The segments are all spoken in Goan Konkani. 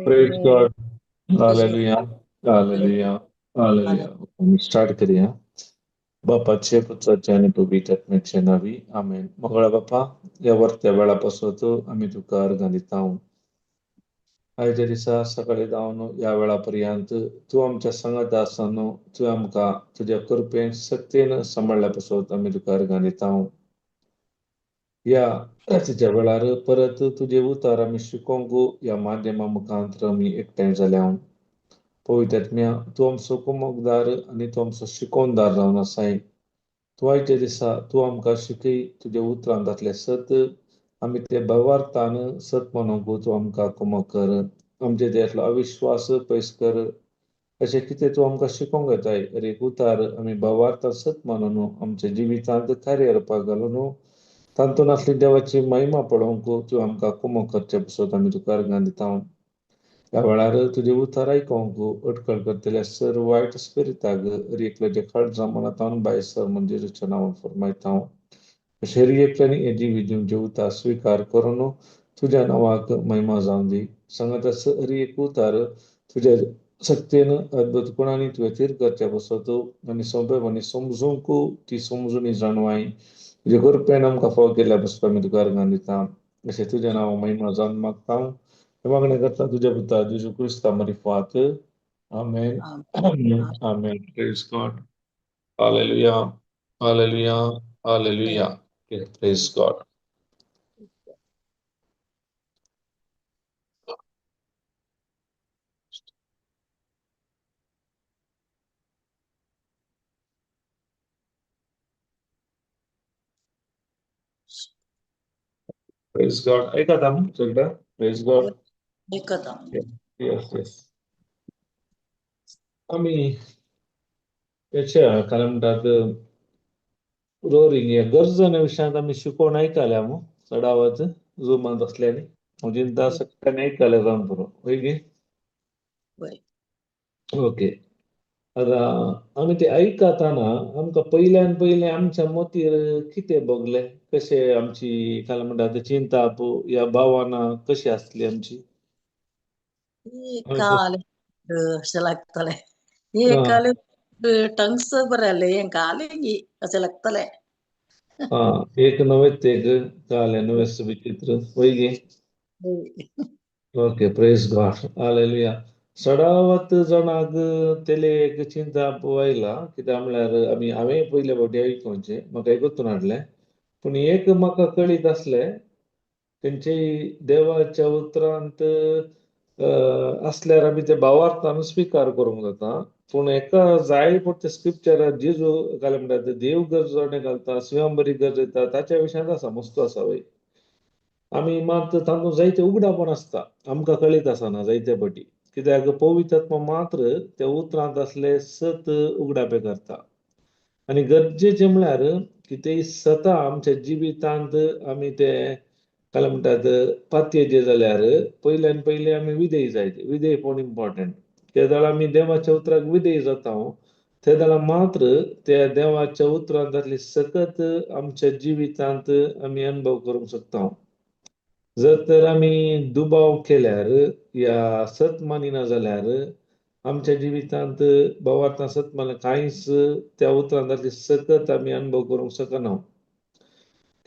Praise God. Hallelujah. Hallelujah. Hallelujah. Start करूया. बापाचे, पुत्राचे आनी पवित्र आत्म्याचे नावी, आमेन. मंगळा बापा, ह्या वरत्या वेळा पासत आमी तुका अर्गां दिता. आयच्या दिसा सकाळी जावन ह्या वेळा पर्यंत तूं आमच्या सांगाता आसा, तूं आमकां तुज्या कृपेन सक्तेन सांबाळ्ळ्या पासत आमी तुका अर्गां दिता. ह्या रातीच्या वेळार परत तुजे उतार आमी शिकोवंक ह्या माध्यमा मुखांत आमी एकठांय जाल्या. पवित्र आत्म्या, तूं आमचो कुमकदार आनी तूं आमचो शिकोवणदार जावन आसाय. तूं आयच्या दिसा तूं आमकां शिकय, तुज्या उतरान जातलें सत आमी ते भावार्थान सत म्हणूंक तूं आमकां कुमक कर. आमचे देहांतलो अविश्वास पयस कर. अशें कितें तूं आमकां शिकोवंक येताय एक उतार आमी भावार्थान सत म्हणून आमच्या जिवितांत कार्य करपाक घालून तातूंत आसली देवाची महिमा पळोवंक तूं आमकां कुमक करचे पासत आमी तुका अर्गां दिता. ह्या वेळार तुजें उतार आयकोंक अटकळ करतल्या सर वायट स्पिरिताक एकल्याच्या काळजा मनांत भायर सर म्हण जेजूच्या नांवान फरमायता. अशें हर एकल्यानी हें जिवीत दिवचें उतार स्विकार करून तुज्या नांवाक महिमा जावं दी. सांगात हर एक उतार तुज्या सक्तेन अद्भुतपणांनी तुवें थीर करच्या पासत आनी सोंपेपणी समजूंक ती समजुणी जाणवाय तुजे कृपेन आमकां फावो केल्ल्या पासत आमी तुका अर्गां दिता. अशें तुज्या नांवा महिमा जावन मागता. मागणें करता तुज्या पुता जेजू क्रिस्ता मारिफात. आमेन. आमेन. Praise God. Hallelujah. Hallelujah. Hallelujah. Praise God. Praise God. ऐकता सगळं. Praise God. ऐकता. Yes yes. आमी हेच्या काय म्हणटात रोरिंग ह्या गरजणे विशयांत आमी शिकोवन आयकल्या मू चडावत झुमांत आसल्यांनी हांव चिंता सगळ्यांनी आयकलें जावन पुरो, वय गे? वय. ओके. आतां आमी ते आयकतना आमकां पयल्यान पयलें आमच्या मतीर कितें भोगलें, कशें आमची काय म्हणटा चिंताप या भावना कशी आसली आमची? काल अशें लागतलें, हे काल टंग्स बरें हें काल अशें लागतलें. आं, एक नवेच एक काल नवेच विचित्र, वय गे? Okay. Praise God. Hallelujah. चडावत जाणांक तेले एक चिंताप आयला, कित्याक म्हणल्यार आमी हांवें पयले फावटी आयकोवचें म्हाका एकूच हाडलें, पूण एक म्हाका कळीत आसलें तेंचे देवाच्या उतरांत आसल्यार आमी ते भावार्थान स्विकार करूंक जाता. पूण एका जाय पडटा स्क्रिप्चरार जेजू काय म्हणटा देव गरजणे घालता, शिवंबरी गरज येता, ताच्या विशयांत आसा मस्त आसा वय. आमी मात तातूंत जायते उगडापण आसता, आमकां कळीत आसना जायते फावटी, कित्याक पवित्र आत्मा मात्र त्या उतरांत आसले सत उगडापे करता. आनी गरजेचें म्हळ्यार कितेंय सता आमच्या जिवितांत आमी ते काय म्हणटात पातयेचे जाल्यार पयल्यान पयलीं आमी विधेय जाय. विधेयपण इम्पॉर्टंट. तेदळा आमी देवाच्या उतराक विधेय जाता, तेदळा मात्र त्या देवाच्या उतरांतली सकत आमच्या जिवितांत आमी अनुभव करूंक शकता. जर तर आमी दुबाव केल्यार या सत मानिना जाल्यार आमच्या जिवितांत भावार्थान सत मानल्यार कांयच त्या उतरांतली सकत आमी अनुभव करूंक शकना.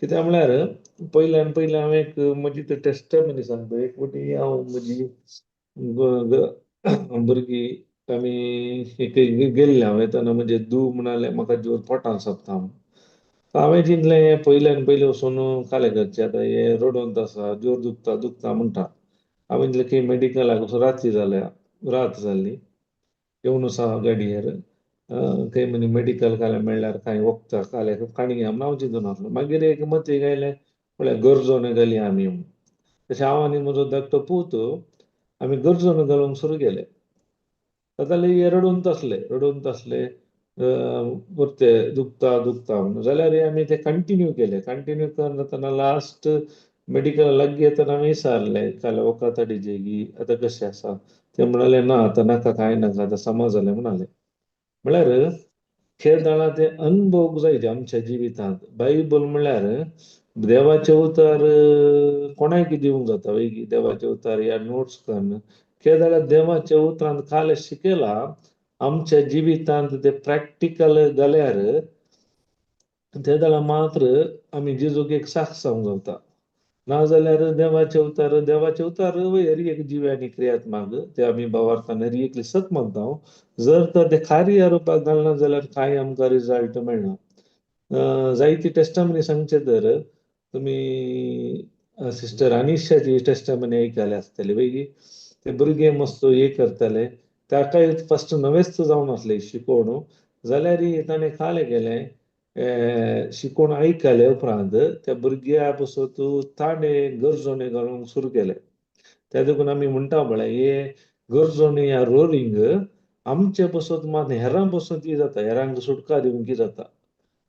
कित्याक म्हळ्यार पयल्यान पयलीं हांव एक म्हजी ती टेस्टमनी सांगता. एक फावटी हांव म्हजी भुरगीं आमी एक गेल्ले, हांव येतना म्हजे धूव म्हणालें म्हाका जोर पोटान सोदता म्हूण. हांवें चिंतलें पयल्यान पयलीं वचून कालें करचें, आतां हें रडोंत आसा, जोर दुखता दुखता म्हणटा. हांवें चिंतलें की मेडिकलाक वचून, राती जाल्या, रात जाल्ली, येवन आसा गाडयेर, खंय म्हणी मेडिकल कालें मेळ्ळ्यार कांय वखदां कालें काणी म्हूण हांव चिंतून आसलो. मागीर एक मतीक आयलें, म्हळ्यार गरजोन घाली आमी म्हूण. तशें हांव आनी म्हजो धाकटो पूत आमी गरजोन घालूंक सुरू केलें. जाल्यार हे रडून आसले, रडून आसले, परते दुखता दुखता म्हणून. जाल्यार आमी ते कंटिन्यू केले. कंटिन्यू करून जातना लास्ट मेडिकल लागीं येतना आमी विचारलें, काल वखद हाडिजेगी आतां कशें आसा? ते म्हणाले ना आतां नाका, कांय नाका, आतां समा जालें म्हणाले. म्हळ्यार खेळ ते अनुभव जाय आमच्या जिवितांत. बायबल म्हळ्यार देवाचें उतर कोणाक दिवंक जाता वैगी, देवाचें उतर ह्या नोट्स कन्न केदळा देवाच्या उतरान काल शिकयला आमच्या जिवितांत ते प्रॅक्टिकल जाल्यार तेदळा मात्र आमी जेजूक एक साक्ष जावंक गावता. नाजाल्यार देवाचें उतर, देवाचें उतर हर एक जिवे आनी क्रियात्मक, ते आमी भावार्थान हर एकली सत मानता. जर तर ते कार्य रुपाक घालना जाल्यार कांय आमकां रिजल्ट मेळना. जायती टेस्टमनी सांगचे तर तुमी सिस्टर अनिशाची टेस्टमनी आयकले आसतली वयगी. ते भुरगे मस्त हे करताले, ताकाय फस्ट नवेंच जावन आसलें शिकोवन, जाल्यार ताणें कालें केलें, शिकोवन आयकले उपरांत त्या भुरग्या पसत ताणें गरजोणे घालूंक सुरू केलें. त्या देखून आमी म्हणटा पळय हे गरजोणे ह्या रोरींग आमचे पसत मात हेरां पसत जाता, हेरांक सुटका दिवंक जाता.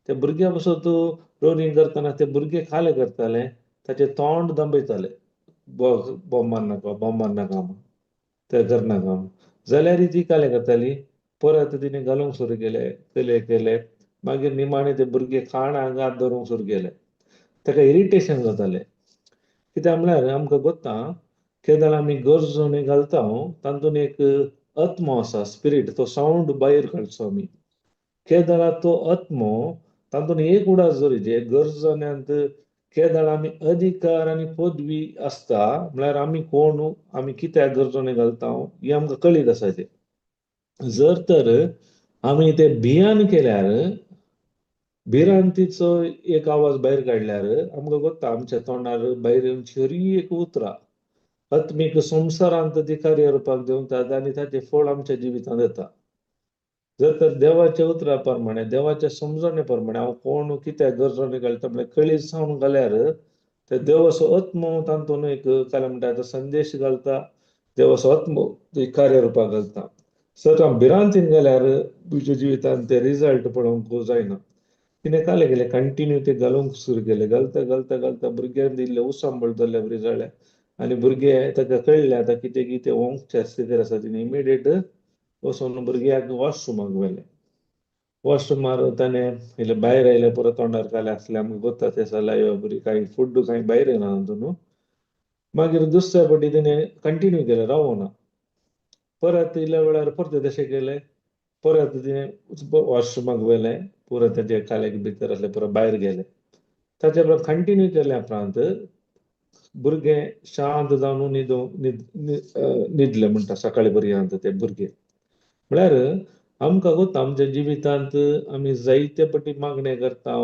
ते भुरग्या पसत रोरींग करतना ते भुरगे कालें करताले, ताचें तोंड दांबयताले, बॉम्ब मारनाका, बॉम्ब मारनाका म्हूण, ते करनाका म्हूण. जाल्यार ती कालें करताली, परत तिणें घालूंक सुरू केलें, केलें केलें, मागीर निमाणें ते भुरगे खाणाक हात धरूंक सुरू केलें. ताका इरिटेशन जातालें. कित्याक म्हळ्यार आमकां गोत्ता केदळ आमी गरजोणे घालता तातूंत एक आत्मो आसा, स्पिरीट, तो सावंड भायर काडचो आमी. केदळा तो आत्मो तातूंत एक उडास जरी जे गरजण्यांत केदळ आमी अधिकार आनी पदवी आसता, म्हळ्यार आमी कोण, आमी कित्याक गरजोणे घालता हें आमकां कळीत आसा. तें जर तर आमी ते भियान केल्यार, भिरांतीचो एक आवाज भायर काडल्यार आमकां गोत्ता आमच्या तोंडार भायर येवची हरी एक उतरां आत्मीक संवसारांत ती कार्य रुपाक देंवतात आनी ताचें फळ आमच्या जिवितांत येता. जर तर देवाच्या उतरा प्रमाणे, देवाच्या समजणे प्रमाणे हांव कोण कित्याक गरजोणे घालता म्हळ्यार कळीत जावन घाल्यार ते देवाचो आत्मो तातूंत एक काय म्हणटा तो संदेश घालता, देवाचो आत्मो कार्य रुपाक घालता. जर हांव भिरांतीन घाल्यार तुज्या जिवितांत ते रिजल्ट पळोवंक जायना. तिणें कालें केलें, कंटिन्यू ते घालूंक सुरू केलें. घालता घालता घालता भुरग्यांक इल्लें उसांबळ जाल्ल्या बरी जालें आनी भुरगे ताका कळ्ळें आतां कितें कितें वोंकचें स्थितीर आसा. तिणें इमिडिएट वचून भुरग्याक वॉशरुमाक व्हेलें. वॉशरुमार ताणें इल्लें भायर आयलें, परत तोंडार कालें आसलें, आमकां गोत्ता तें सलायवा बरी कांय फूड कांय भायर येना तातूंत. मागीर दुसऱ्या फावटी तिणें कंटिन्यू केलें, रावना. परत इल्ल्या वेळार परतें तशें केलें, परत तिणें वॉशरुमाक व्हेलें, पुरो तेजें कालें भितर आसलें परत भायर गेलें. ताचे उपरांत कंटिन्यू केल्या उपरांत भुरगें शांत जावन न्हिदलें म्हणटा सकाळी पर्यंत ते भुरगे. म्हळ्यार आमकां गोत्ता आमच्या जिवितांत आमी जायते पटी मागणें करता,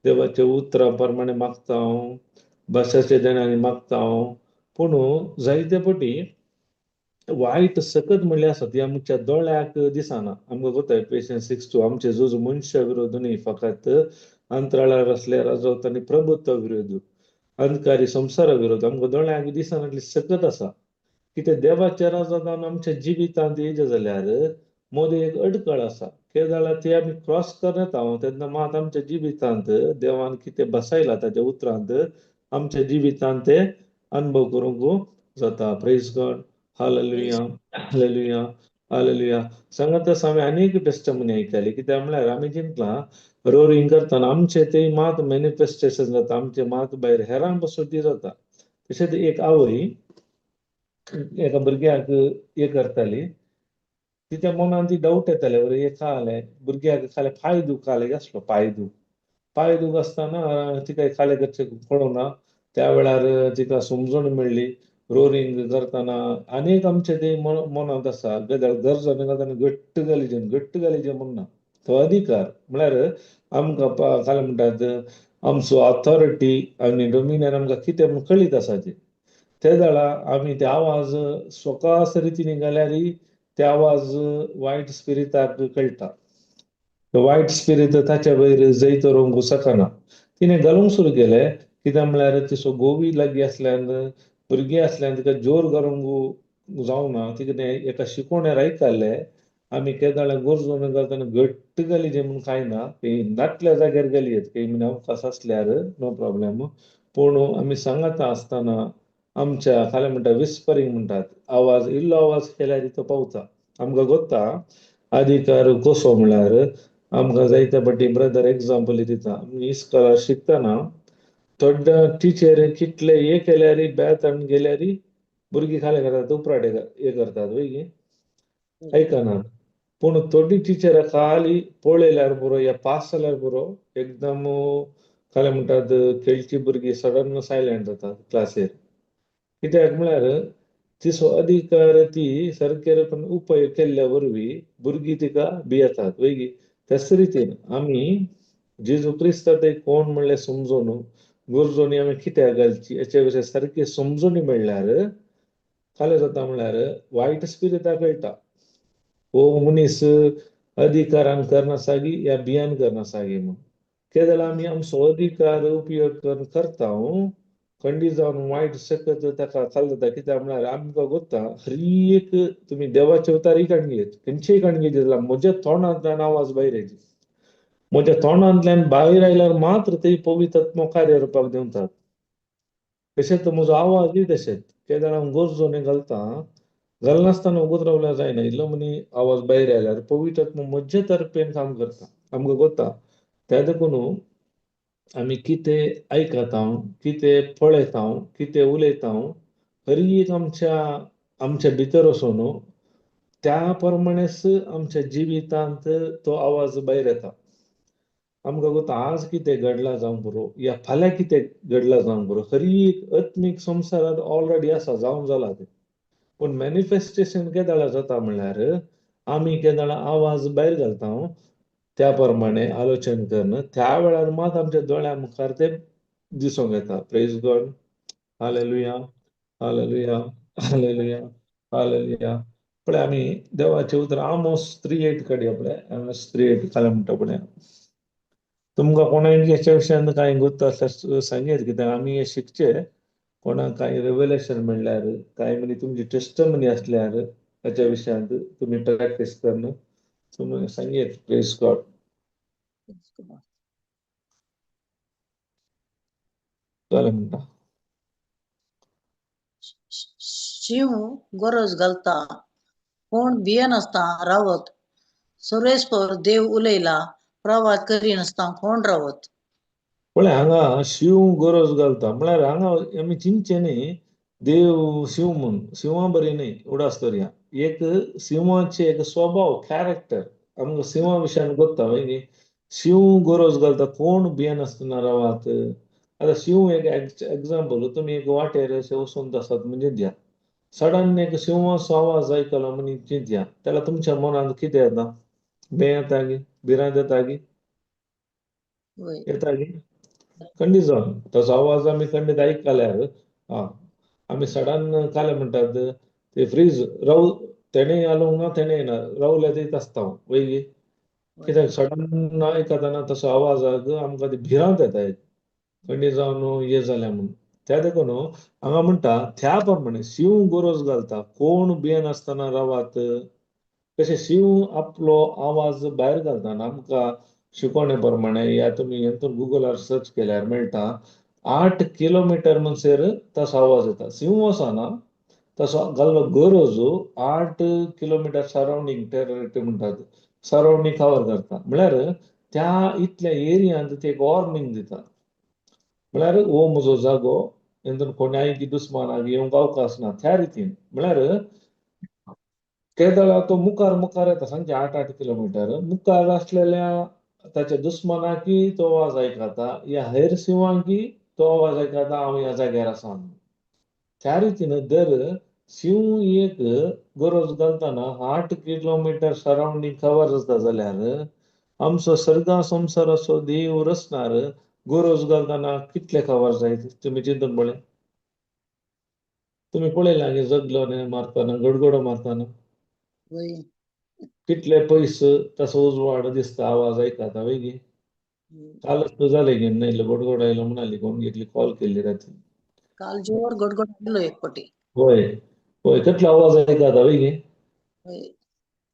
देवाच्या उतरां प्रमाणे मागता, भाशाच्या देणांनी मागता, पूण जायते पटी वायट सकत म्हणल्यार आसा ती आमच्या दोळ्याक दिसना. आमकां गोत्ता इफेशियन्स 6:2 आमचे झूज मनशा विरोध न्हय, फकत अंतराळार आसले राजवत आनी प्रभुत्व विरोध, अंधकारी संवसारा विरोध. आमकां दोळ्याक दिसनातली सकत आसा कित्याक देवाच्या राजान आमच्या जिवितांत येयलें जाल्यार मोदें एक अडकळ आसा. केदळा ती आमी क्रॉस करता तेन्ना मात आमच्या जिवितांत देवान कितें बसयला ताच्या उतरांत आमच्या जिवितांत ते अनुभव करूंक जाता. Praise God, hallelujah, hallelujah, hallelujah. सांगत आसा हांवें अनेक टेस्टमनी आयकली. कित्याक म्हळ्यार आमी चिंतलां रोरींग करतना आमचें ते मात मॅनिफेस्टेशन जाता, आमचें मात भायर हेरां पसून ती जाता. तशेंच एक आवय एका भुरग्याक हे करताली, तिच्या मनान ती डावट येताले, अरे हे खालें भुरग्याक खालें पांय दुखाले आसलो, पांय दूख. पांय दुख आसतना तिका खाले करचें कळूंक ना. त्या वेळार तिका समजून मेळ्ळी रोरींग करतना. आनीक आमचे ते मनांत आसा गजाल, गरजो घालतना घट्ट घाली, घट्ट घाली म्हण ना. तो अधिकार म्हळ्यार आमकां काय म्हणटात आमचो ऑथॉरिटी आनी डोमिनियन आमकां कितें म्हूण कळीत आसा ती. ते वेळार आमी ते आवाज स्वकास रितीन घाल्यार ते आवाज वायट स्पिरिताक कळटा. वायट स्पिरीत ताच्या वयर जैत रोवंक शकना. तिणें घालूंक सुरू केलें. कित्याक म्हळ्यार तिचो गोवी लागीं आसल्यान, भुरगीं आसल्यान तिका जोर घालूंक जावना. तिका एका शिकोवण्यार आयकल्लें आमी केदाळा गरजो घालतना घट्ट घाली जे म्हूण कांय ना, ती नातल्या जाग्यार घाली येत काही अवकाश आसल्यार नो प्रॉब्लेम. पूण आमी सांगाता आसतना आमच्या खाल्या म्हणटा विस्परींग म्हणटात आवाज, इल्लो आवाज केल्यार तो पावता. आमकां गोत्ता अधिकार कसो म्हळ्यार आमकां जायते फावटी ब्रदर एग्जाम्पल दिता. आमी इस्कोलार शिकतना थोड्या टिचर कितले हे केल्यार बेत हाडून गेल्यार भुरगीं खालें करतात, उपराटे हे करतात वय आयकनात. पूण थोडी टिचरां खाली पळयल्यार पुरो या पास जाल्यार पुरो एकदम खालें म्हणटात खेळची भुरगीं सडन सायलंट जातात क्लासीर. कित्याक म्हळ्यार तिचो अधिकार ती सारके रकम उपयोग केल्ल्या वरवीं भुरगीं तिका भियेतात वय. त्याच रितीन आमी जेजू क्रिस्त ते कोण म्हणलें समजून गरजोनी आमी कित्याक घालची हेच्या विशय सारकी समजून मेळ्ळ्यार खालें जाता म्हळ्यार वायट स्पिरिता कळटा हो मनीस अधिकारान करनासागी या भियान करनासागी म्हूण. ते जाल्यार आमी आमचो अधिकार उपयोग करून करता खंडीत जावन वायट शकत ताका खाल जाता. कित्याक म्हळ्यार आमकां गोत्ता हर एक तुमी देवाचे अवतारय काडून घेत खंयचेय काडून घेत जाल्यार म्हज्या तोंडांतल्यान आवाज भायर येयची. म्हज्या तोंडांतल्यान भायर आयल्यार मात्र ते पवित्र कार्य रुपाक दिवतात. तशेंच म्हजो आवाजूय तशेंच केन्ना हांव गरजो घालता घालनासतना उगत रावल्यार जायना. इल्लो मनी आवाज भायर आयल्यार पवित्र म्हज्या तर्फेन काम करता आमकां गोत्ता. त्या देखून आमी कितें आयकता, कितें पळयता, कितें उलयता हर एक आमच्या आमच्या भितर वचून त्या प्रमाणेच आमच्या जिवितांत तो आवाज भायर येता. आमकां गोता आज कितें घडलां जावंक पुरो या फाल्यां कितें घडलां जावंक पुरो हर एक आत्मीक संवसारांत ऑलरेडी आसा जावन जाला तें. पूण मॅनिफेस्टेशन केदाळा जाता म्हळ्यार आमी केदाळा आवाज भायर घालता त्या प्रमाणे आलोचन करून त्या वेळार मात आमच्या दोळ्या मुखार ते दिसूंक येता. Praise God. Hallelujah, hallelujah, hallelujah, hallelujah. पळय आमी देवाचें उतर आमोस 3:8 काडया. पळय आमोस 3:8 खालें म्हणटा पळय. तुमकां कोणाक हेच्या विशयान कांय गोत्त आसल्यार सांगेत कित्याक आमी हें शिकचें. कोणाक कांय रेवलेशन म्हणल्यार कांय म्हणजे तुमची टेस्टमनी आसल्यार ताच्या विशयांत तुमी प्रॅक्टीस करून तुमी सांगेत. प्रेज गॉड. जालें म्हणटा. शींव गरज घालता कोण भियेनासता रावत, सर्वेस्पर देव उलयला प्रवाद करिनासता कोण रावत. पळय हांगा शींव गरज घालता म्हळ्यार हांगा आमी चिंतचें न्ही देव शींव म्हूण, शिंवा बरी न्ही उडास दवरया. एक शिंवाचे एक स्वभाव कॅरेक्टर आमकां शिंवा विशयान गोत्ता मागीर शींव गरज घालता कोण भियेनासतना रावात. आतां शींव एक एग्जाम्पल तुमी एक वाटेर अशें वचून आसात म्हणजे दिया सडन एक शिंवाचो आवाज आयकलो म्हण चिंतया जाल्यार तुमच्या मनांत कितें येता? भंय येता गी, भिरांत येता गी? येता गी? खंडीत जावन तसो आवाज आमी खंडीत आयकल्यार आं आमी सडन कालें म्हणटात ते फ्रीज राव तेणें हालोवंक ना तेणें ना रावल्या थंयच आसता वय गी. कित्याक सडन आयकतना तसो आवाजाक आमकां ती भिरांत येता खंडीत जावन हें जालें म्हूण. त्या देखून हांगा म्हणटा त्या प्रमाणे शींव गरज घालता कोण भियेनासतना रावात. तशें शींव आपलो आवाज भायर घालता आमकां शिकोवणे प्रमाणे या तुमी हेतून गुगलार सर्च केल्यार मेळटा 8 किलोमिटर म्हणसर तसो आवाज येता. शींव आसा तसो घाल्लो गरज 8 किलोमिटर सरावंडींग टेरिटरी म्हणटात सरावंडींग कवर करता म्हळ्यार त्या इतल्या एरियांत ते एक वॉर्निंग दिता म्हळ्यार हो म्हजो जागो हेतून कोणाय दुस्मानाक येवंक अवकाश ना त्या रितीन. म्हळ्यार केदळा तो मुखार मुखार येता सांगचे 8-8 किलोमिटर मुखार आसलेल्या ताच्या दुस्मनाकी तो आवाज आयकता, ह्या हेर शिंवांकी तो आवाज आयकता, हांव ह्या जाग्यार आसा म्हणून. त्या रितीन दर शिंव एक गरज घालतना 8 किलोमिटर सरावंडींग कवर जाता जाल्यार आमचो सर्गा संवसाराचो देव रचणार गरज घालतना कितले कवर जायत तुमी चिंतून पळय. तुमी पळयलां गे जगलो मारतना, गडगडो मारतना कितले पयस तसो उजवाड दिसता, आवाज आयकता वय. कालच जालें गे न्हय, गडगडो आयलो म्हणाली कोण घेतली कॉल केल्ली राती. काल जोर गडगड आयलो एक पटी. होय होय, कितलो आवाज आयकता वय गे,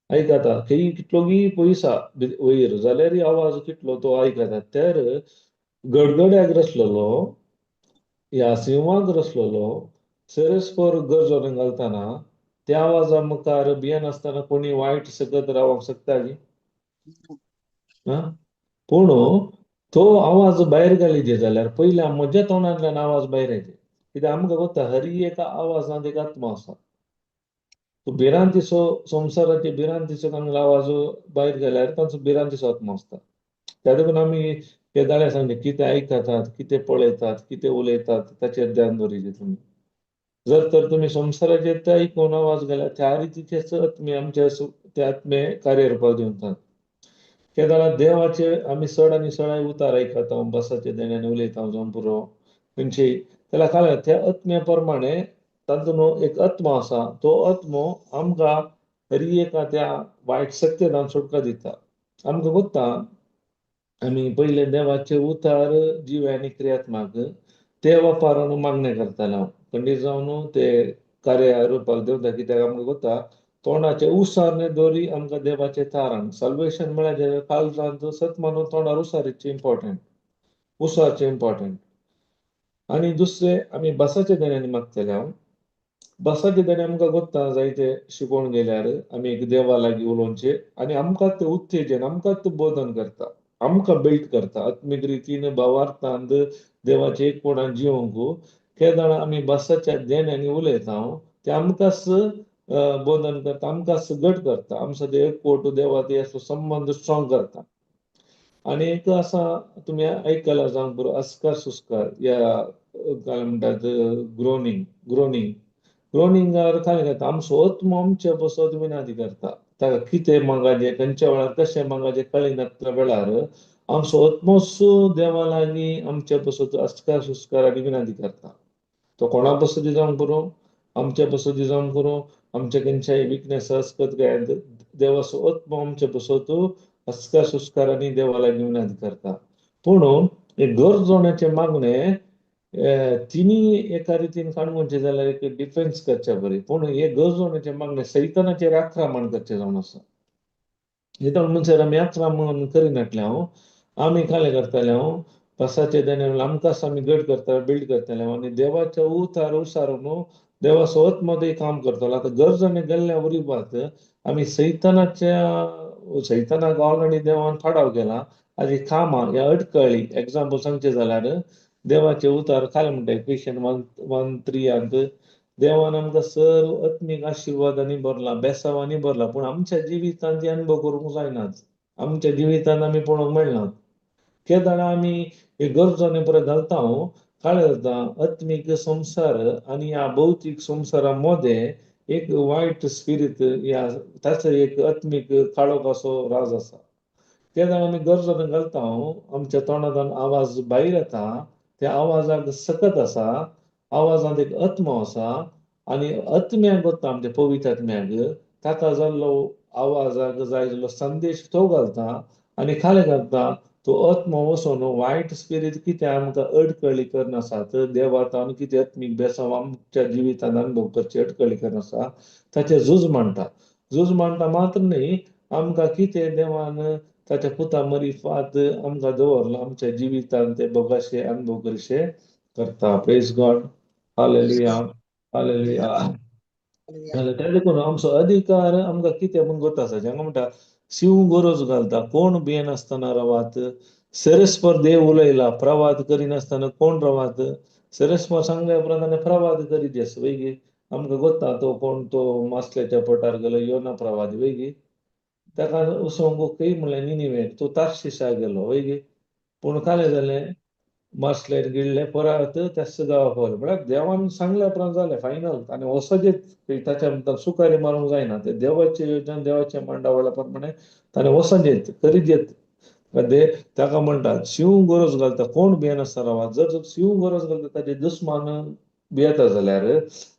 आयकता खंय कितलो गी पयस वयर जाल्यार आवाज कितलो तो आयकता. तर गडगड्याक रसलेलो ह्या सिंहाक रसलेलो सरस्पर गरजोन घालतना त्या आवाजा मुखार भियेनासतना कोणी वायट सकत रावंक शकता गी? पूण तो आवाज भायर घाली जाल्यार पयल्या म्हज्या तोंडांतल्यान आवाज भायर येता. कित्याक आमकां कोत्ता हरी एका आवाजांत एक आत्मा आसा. तो भिरांतीचो संवसाराचे भिरांतीचो तांगलो आवाज भायर गेल्यार तांचो भिरांतीचो आत्मा आसता. त्या देखून आमी हे दाळे सांगले कितें आयकतात, कितें पळयतात, कितें उलयतात ताचेर ध्यान दवरिजे तुमी. जर तर तुमी संवसाराचेर ते आयकून आवाज घाल्यार त्या रितीचेच आत्मे आमच्या ते आत्मे कार्य रुपाक दिवतात. केदाळा देवाचे आमी चड आनी चड उतार आयकता, बसाचे देण्यान उलयता जावं पुरो खंयचे त्याला काल त्या आत्म्या प्रमाणे तातूंत एक आत्मो आसा, तो आत्मो आमकां हरी एका त्या वायट शक्तेन सुटका दिता. आमकां कोत्ता आमी पयले देवाचे उतार जीव आनी क्रियात्माक ते वापरून मागणें करताले हांव खंडीत जावन ते कार्य रुपाक देंवता. कित्याक आमकां कोत्ता तोंडाचे उसारने दोरी आमकां देवाचे तारण साल्वेशन म्हळ्यार काळजांत सत मानून तोंडार उसारीचे इम्पॉर्टंट, उसारचे इम्पॉर्टंट. आनी दुसरें आमी बसाचे देण्यांनी मागतले हांव. बसाचे देणे आमकां गोत्ता जायते शिकोवन गेल्यार आमी एक देवा लागीं उलोवचें आनी आमकां ते उत्तेजन, आमकां ते बोधन करता, आमकां बिल्ड करता आत्मीक रितीन भावार्थान देवाचे एकपणान जिवंक. केदाळा आमी बसाच्या देण्यांनी उलयता ते आमकांच बोधन करता, आमकांच घट करता, आमचो ते एकवट देवा ते असो संबंद स्ट्रॉंग करता. आनी एक आसा तुमी आयकलां जावंक पुरो अस्कार सुस्कार ह्या काय म्हणटात ग्रोनींग, ग्रोनींग ग्रोनिंगार काय करता आमचो आत्मो आमचे बसत विनादी करता. ताका कितें मागाचें, खंयच्या वेळार कशें मागाचें कळिनातल्या वेळार आमचो आत्मोच देवा लागीं आमचे बसत अस्कार सुस्कार आनी विनादी करता. तो कोणा बसत जावंक पुरो, आमचे बसत जावंक पुरो, आमचे खंयच्याय विकनेस असकत काय देवाचो आत्मो आमचे बसत अस्कार सुस्कार आनी देवा लागीं विनादी करता. पूण हे गरजोण्याचें मागणें तिनी एका रितीन काणकोणचें जाल्यार एक डिफेन्स करच्या बरी, पूण हे गरजोण्याचें मागणें सैतानाचेर आक्रमण करचें जावन आसा. हेतून म्हणसर आमी आक्रमण करिनातलें हांव, आमी कालें करताले हांव बसाचे देणे आमकांच आमी गट करता, बिल्ड करताले हांव आनी देवाच्या उतार उसारून देवाचो आत्मो काम करतालो. आतां गरजणे गेल्ल्या वरी आमी सैतानाच्या सैतानाक ऑलरेडी देवान फाडाव केला. आनी कामां ह्या अडकळी एग्जाम्पल सांगचें जाल्यार देवाचे उतार खालें म्हणटा इफिशियन 1:3 देवान आमकां सर्व आत्मीक आशिर्वादांनी भरला, बेसावांनी भरला, पूण आमच्या जिवितांत ती अनुभव करूंक जायनात, आमच्या जिवितांत आमी पळोवंक मेळनात. केदाळा आमी हे गरजोने परत घालता हांव काळे जाता आत्मीक संवसार आनी ह्या भौतीक संवसारा मदें एक वायट स्पिरीट ह्या ताचो एक आत्मीक काळोख असो राज आसा. केदाळा आमी गरजोने घालता हांव आमच्या तोंडांतल्यान आवाज भायर येता, त्या आवाजाक सकत आसा, आवाजांत एक आत्मो आसा आनी आत्म्याक वता आमच्या पवित्र आत्म्याक ताका जाल्लो आवाजाक जाय जाल्लो संदेश तो घालता आनी खालें घालता. तो आत्मो वचोन वायट स्पिरीट कितें आमकां अडकळी करनासात, देवात कितें आत्मीक बेसांव आमच्या जिवितांत अनुभव करची अडकळी करनासा ताचें झूज मांडटा. झूज मांडटा मात्र न्ही, आमकां कितें देवान ताच्या पुता मरिफात आमकां दवरला आमच्या जिवितांत ते भोगाशे अनुभव करशे करता. प्रेज गॉड, हालेलुया, हालेलुया. त्या देखून आमचो अधिकार आमकां कितें म्हूण गोत आसा. हांगा म्हणटा शिव गरज घालता कोण भियेनासतना रावात, सरस्पर देव उलयला प्रवाद करिनासतना कोण रावात. सरस्पर सांगल्या उपरांत आनी प्रवाद करीत आसा वयगी आमकां गोत्ता तो कोण तो मासल्याच्या पोटार गेलो योना प्रवाद वयगी. ताका वचोंक खंय म्हणल्यार निनिवेक, तो तार्शिशाक गेलो वय गे. पूण कालें जालें, मासलेर गिळ्ळे परत त्याच गांवा पावले. म्हळ्यार देवान सांगल्या उपरांत जालें फायनल. आनी वचजेच ताच्या नंतर सुकारी मारूंक जायना. ते देवाचे योजन देवाच्या मांडावळा प्रमाणे ताणें वचजेत करीजेत. ताका म्हणटात शिंव गरज घालता, कोण भियेनासतना रावा. जर शिंव गरज घालता ताचे दुस्मान भियेता जाल्यार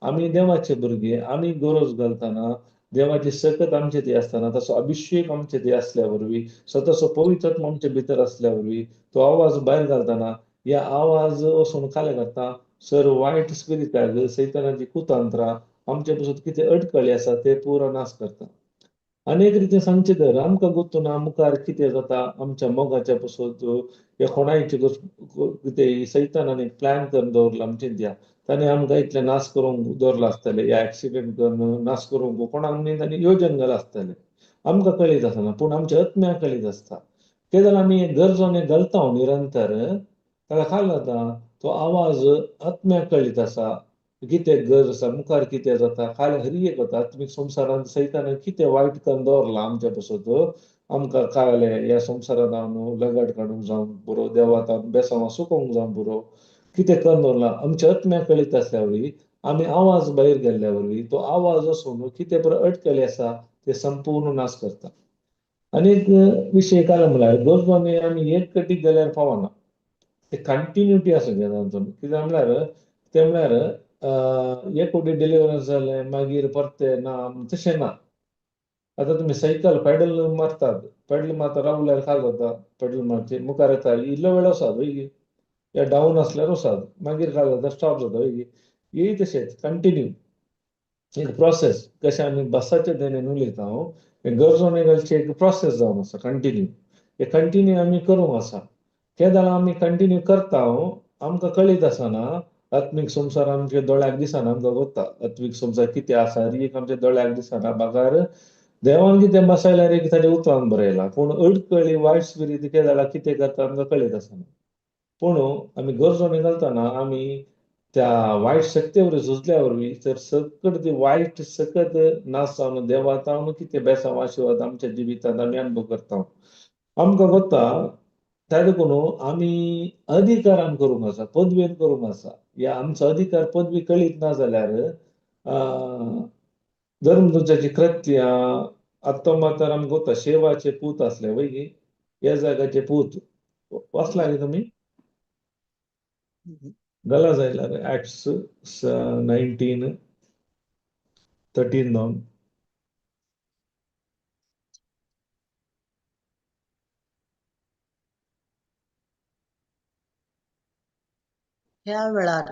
आमी देवाचे भुरगे, आमी गरज घालतना देवाची सकत आमचे थंय आसतना, ताचो अभिशेक आमचे थंय आसल्या वरवीं, स्वताचो पवित्र आमचे भितर आसल्या वरवीं तो आवाज भायर घालतना ह्या आवाज वचून काले करता सर वायट स्पिरिटाक, सैतानाची कुतंत्रां आमचे पसून कितें अडकळी आसा ते पुरो नाश करता. अनेक रितीन सांगचें तर आमकां गोत्तू ना मुखार कितें जाता आमच्या मोगाच्या पसून ह्या कोणायचे कितें सैतानान एक प्लॅन करून दवरला आमचे त्या, ताणें आमकां इतलें नाश करूंक दवरलां आसतलें, ह्या एक्सिडंट करून नाश करूंक कोणाक न्ही ताणें योजन घालां आसतलें. आमकां कळीत आसना पूण आमच्या आत्म्याक कळीत आसता. तें जाल्यार आमी गरजोने घालता निरंतर, ताका खाल जाता तो आवाज आत्म्याक कळीत आसा कितें गरज आसा, मुखार कितें जाता, खाल हरी एक वता. आत्मीक संवसारांत सैतान कितें वायट करून दवरलां आमच्या पसत, आमकां कळ्ळें ह्या संवसारांत हांव लगट काडूंक जावंक पुरो, देवात हांव बेसांव सुकोवंक जावंक पुरो, कितें करून दवरलां आमच्या आत्म्याक कळीत आसल्या वरवीं आमी आवाज भायर गेल्ल्या वरवीं तो आवाज वचून कितें बरो अटकळी आसा ते संपूर्ण नाश करता. आनी एक विशय काय म्हणल्यार गरजोने आमी एक कटीक गेल्यार पावना, ते कंटिन्युटी आसा तातूंत. कित्याक म्हणल्यार तें म्हणल्यार एक फावटी डिलिवरन्स जालें मागीर परतें ना तशें ना. आतां तुमी सायकल पेडल मारतात, पेडल मारता रावल्यार खाल जाता, पेडल मारचे मुखार येता इल्लो वेळ वसात वय, या डावन आसल्यार वसात, मागीर खाल जाता स्टॉप जाता वय. ही तशेंच कंटिन्यू एक प्रोसेस. कशें आमी बसाचे देणेन उलयता हांव, गरजोने घालची एक प्रोसेस जावन आसा कंटिन्यू. हे कंटिन्यू आमी करूंक आसा. केदाळा आमी कंटिन्यू करता आमकां कळीत आसना, आत्मीक संवसार आमच्या दोळ्याक दिसना, आमकां गोत्ता आत्मीक संवसार कितें आसा एक आमच्या दोळ्याक दिसना. बागार देवान कितें बसयल्यार एक ताच्या उतरान बरयलां, पूण अडकळी वायट स्पिरीट केदाळा कितें करता आमकां कळीत आसना. पूण आमी गरजोने घालतना आमी त्या वायट शक्ते वरवीं झुजल्या वरवीं तर सकट ती वायट सकत नाश जावन देवात हांव कितें बेसांव आशिर्वाद आमच्या जिवितांत आमी अनुभव करता. आमकां गोत्ता त्या देखून आमी अधिकारान करूंक आसा, पदवेन करूंक आसा. ह्या आमचो अधिकार पदवी कळीत ना जाल्यार धर्मदूताची कृत्यां आत्तां मातर आमकां गोत्ता शेवाचे पूत आसले वय गी, ह्या जाग्याचे पूत वाचला गे तुमी गला जायला Acts 19:13 down. ह्या वेळार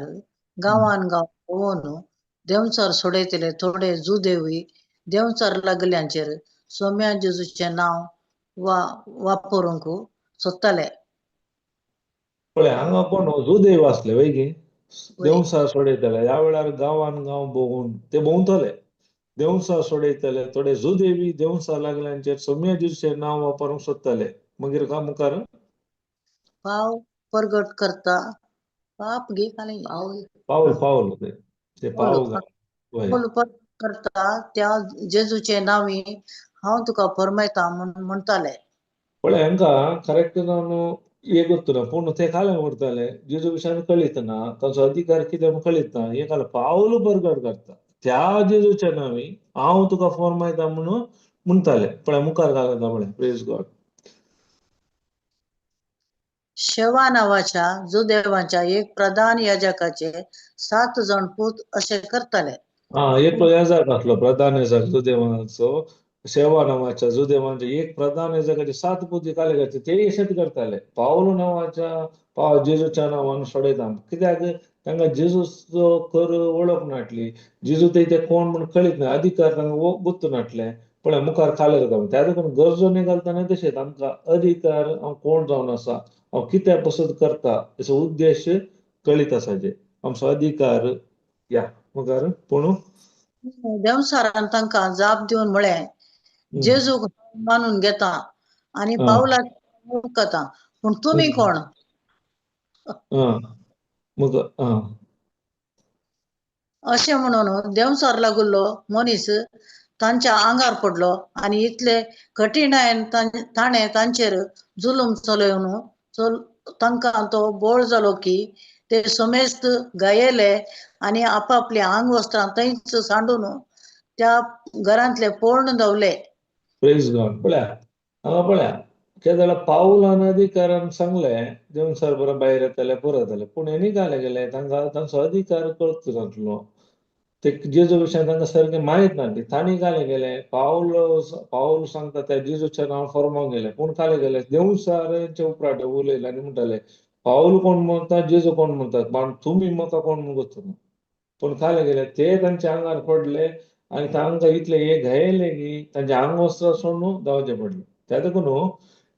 गांवान गांव भोंवून देंवचार सोडयतले थोडे जुदेवी देंवचार लागल्यांचेर सोम्या जेजूचें नांव वा वापरूंक सोदताले. पळय हांगा कोण जुदेव आसले वय गे, देंवचार सोडयतले. ह्या वेळार गांवान गांव भोंवून ते भोंवतले, देंवचार सोडयतले थोडे जुदेवी देंवचार लागल्यांचेर सोम्या जेजूचें नांव वापरूंक सोदताले. मागीर का मुखार पाव परगट करता पाप गे खाली पावल पावल ते पाव पावल परगट करता त्या जेजूचे नांवी हांव तुका फरमायता म्हणटाले. पळय हांकां करेक्ट जावन एक गोत्तू ना, पूण ते कालें करताले जेजू विशयान कळीत ना, तांचो अधिकार कितें म्हूण कळीत ना. हे काल पावल परगट करता त्या जेजूच्या नांवी हांव तुका फरमायता म्हणून म्हणटाले. पळय मुखार घालता पळय, प्रेज गॉड. शेवा नावाच्या जुदेवांच्या एक प्रधान याजकाचे 7 जण पूत अशें करताले. हा, एक याजक आसलो प्रधान याजक जुदेवांचो, शेवा नावाच्या जुदेवांच्या एक प्रधान याजकाचे 7 पूत काले करचे, तेय अशेंच करताले. पावलो नांवाच्या जेजूच्या नांवान सोडयता. कित्याक तांकां जेजूचो कर वळख नाटली, जेजू ते कोण म्हूण कळीत ना, अधिकार तांकां गोत्तू नाटले. पळय मुखार खाले जाता. त्या देखून गरजो घालतना तशेंच आमकां अधिकार हांव कोण जावन आसा, हांव कित्याक पसंत करता हेचो उद्देश कळीत आसा, आमचो अधिकार. या मुखार पूण देंवचारान तांकां जाप दिवन म्हळें, जेजूक मानून घेता आनी पावलाक वळखता, पूण तुमी कोण? अशें म्हणून देंवचार लागुल्लो मनीस तांच्या आंगार पडलो आनी इतले कठीणायेन ताणें तांचेर जुलूम चलयवन तांकां तो बोळ जालो की ते समेस्त गायले आनी आपापली आंगवस्त्रां थंयच सांडून त्या घरांतले पोर्ण धांवले. प्रेज गॉड. पळया हांगा पळया कितें जाल्यार पावलान अधिकारान सांगलें देवसर बरो भायर येताले पुरो जाताले, पूण हेणी घाले गेले तांकां तांचो अधिकार कळच नासलो. ते जेजू विशयान तांकां सारकें म्हायत नासली. तांणी घाले गेले पावल पावल सांगता त्या जेजूच्या नांव फॉर्माक गेले, पूण काले गेले देवसारांचे उपरांत उलयले आनी म्हणटाले पावल कोण म्हणटा जेजू कोण म्हणटा पण तुमी म्हाका कोण म्हूण गोत्तना. पूण काले गेले ते तांच्या आंगार पडले आनी तांकां इतले हे घायले की तांचे आंगवस्त्र सोडून धांवचें पडलें. त्या देखून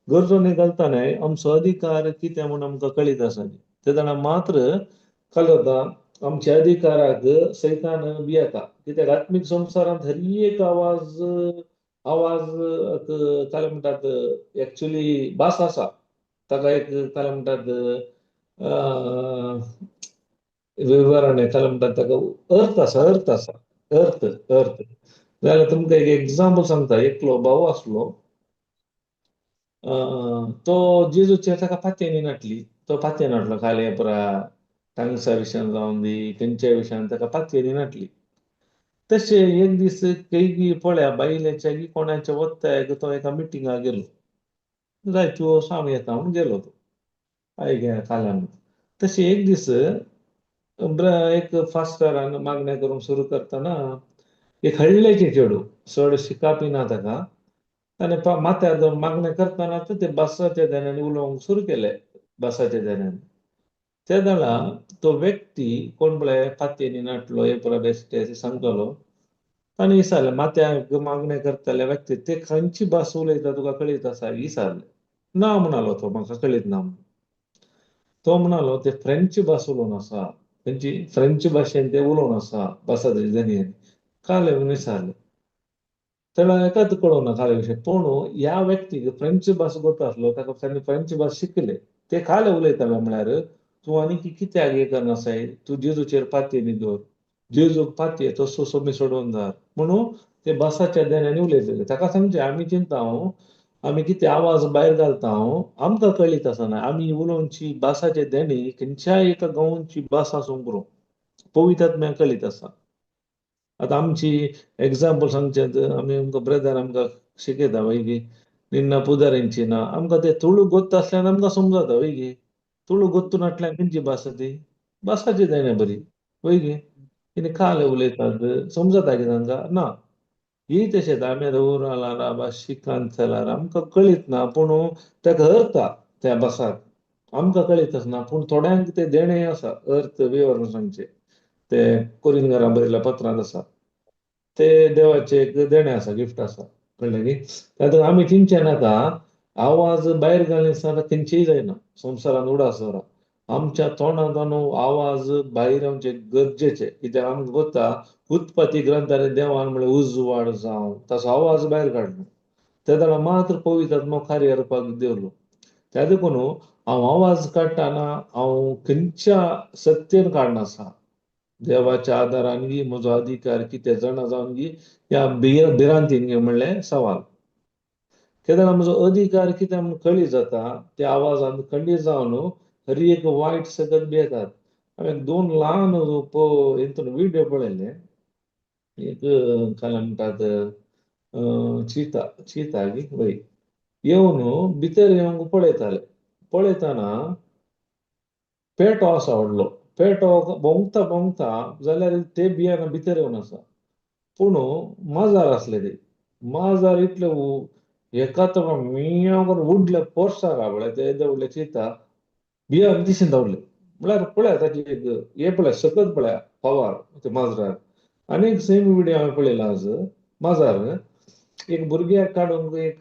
गरजो घालतना आमचो अधिकार कितें म्हूण आमकां कळीत आसा. ते जाणा मात्र कल जाता आमच्या अधिकाराक सैतान भियेता. कित्याक आत्मीक संवसारांत हर एक आवाज आवाज काय म्हणटात एक्चुली भास आसा ताका एक काय म्हणटात विवरण काय म्हणटात ताका अर्थ आसा, अर्थ आसा, अर्थ अर्थ. जाल्यार तुमकां एक एग्जाम्पल सांगता. एकलो भाव आसलो, तो जेजूचेर ताका पातयेनी नाटली. तो पातयेन नाटलो काले पुरा तांगसा विशयान जावन दी खंयच्या विशयान ताका पातयेनी नाटली. तशें एक दीस खंय पळया बायलेच्या की कोणाच्या वत्ताय तो एका मिटिंगाक गेलो. जाय तूं सांग येता म्हणून गेलो तो आयक काल्यान. तशें एक दीस एक फास्टरान मागणें करूंक सुरू करतना एक हळ्ळेचें चेडूं चड शिकापी ना ताका, ताणें माथ्यार दवरून मागणें करतना ते बसाच्या देण्यान उलोवंक सुरू केलें. बसाच्या देण्यान त्या वेळा तो व्यक्ती कोण पळय पातयेनी नाटलो हे पुरा बेश्टे सांगतालो. ताणें विचारलें माथ्याक मागणें करतले व्यक्ती ते खंयची भास उलयता तुका कळीत आसा विचारलें. ना म्हणालो तो म्हाका कळीत ना म्हणून. तो म्हणालो ते फ्रेंच भास उलोवन आसा, खंयची फ्रेंच भाशेन ते उलोवन आसा भासाचे धनयांनी काले म्हणून विचारलें. तेणें एकाच कळोवना काले विशय, पूण ह्या व्यक्तीक फ्रेंच भास गोत आसलो ताका ताणें फ्रेंच भास शिकले. ते काले उलयताले म्हळ्यार तूं आनी कित्याक हें करनासाय, तूं जेजूचेर पातयेनी दवर, जेजूक पातये तसो सोमी सोडून दार म्हणून ते भासाच्या देण्यानी उलयतले. ताका सांगचें आमी चिंता आमी कितें आवाज भायर घालता आमकां कळीत आसना आमी उलोवची भासाचे देणी खंयच्याय एका गांवची भास आसूंक पुरो पवित्र आत्म्याक कळीत आसा. आतां आमची एग्जाम्पल सांगचें आमी आमकां ब्रदर आमकां शिकयता वय गी निन्ना पुजारींची ना आमकां ते तुळू गोत्त आसल्यान आमकां समजता वय गी. तुळू गोत्तू नाटल्यान खंयची भास ती भासाची जायना बरी वय गी. कितें काले उलयतात समजता की तांकां ना. ही तशेंच आमी आतां उरालार भास शिकान चलार आमकां कळीत ना, पूण ताका अर्थ त्या भासाक आमकां कळीत आसना, पूण थोड्यांक ते देणें आसा अर्थ विवरण सांगचें. ते कोरिंगरा बरयल्या पत्रांत आसा ते देवाचें एक देणें आसा, गिफ्ट आसा, कळ्ळें न्ही. तातूंत आमी चिंतचें नाका आवाज भायर घालनासतना खंयचीय जायना संवसारांत उडास दवरा. आमच्या तोंडांत आवाज भायर येवचे गरजेचे, कित्याक आमकां गोता उत्पत्ती ग्रंथांनी देवान म्हणलें उजवाड जावं, ताचो आवाज भायर काडलो त्या वेळार मात्र पवित्र आत्मो कार्य करपाक देवलो. त्या देखून हांव आवाज काडटना हांव खंयच्या सत्तेन काडनासा, देवाच्या आदारान गी म्हजो अधिकार कितें जाणा जावन गी ह्या भिरांतीन गी म्हणलें सवाल. केन्ना म्हजो अधिकार कितें म्हूण कळी जाता त्या आवाजान खंडीत जावन हर एक वायट सगत भियेतात. हांवें दोन ल्हान हितून विडियो पळयले. एक काय म्हणटात चिता चिता गी वय येवन भितर येवंक पळयताले. पळयतना पेटो आसा व्हडलो पेटो भोंवता भोंवता जाल्यार ते बियाणां भितर येवन आसा, पूण माजार आसले ते माजार इतले एका मियांव करून उडले पोरसाक पळय ते येदे व्हडले चिता बियां दिसून धांवले. म्हळ्यार पळया ताची एक हे पळया सकत पळया पवार ते माजरार. आनी एक सेम विडियो हांवें पळयला आज माजार एक भुरग्याक काडूंक एक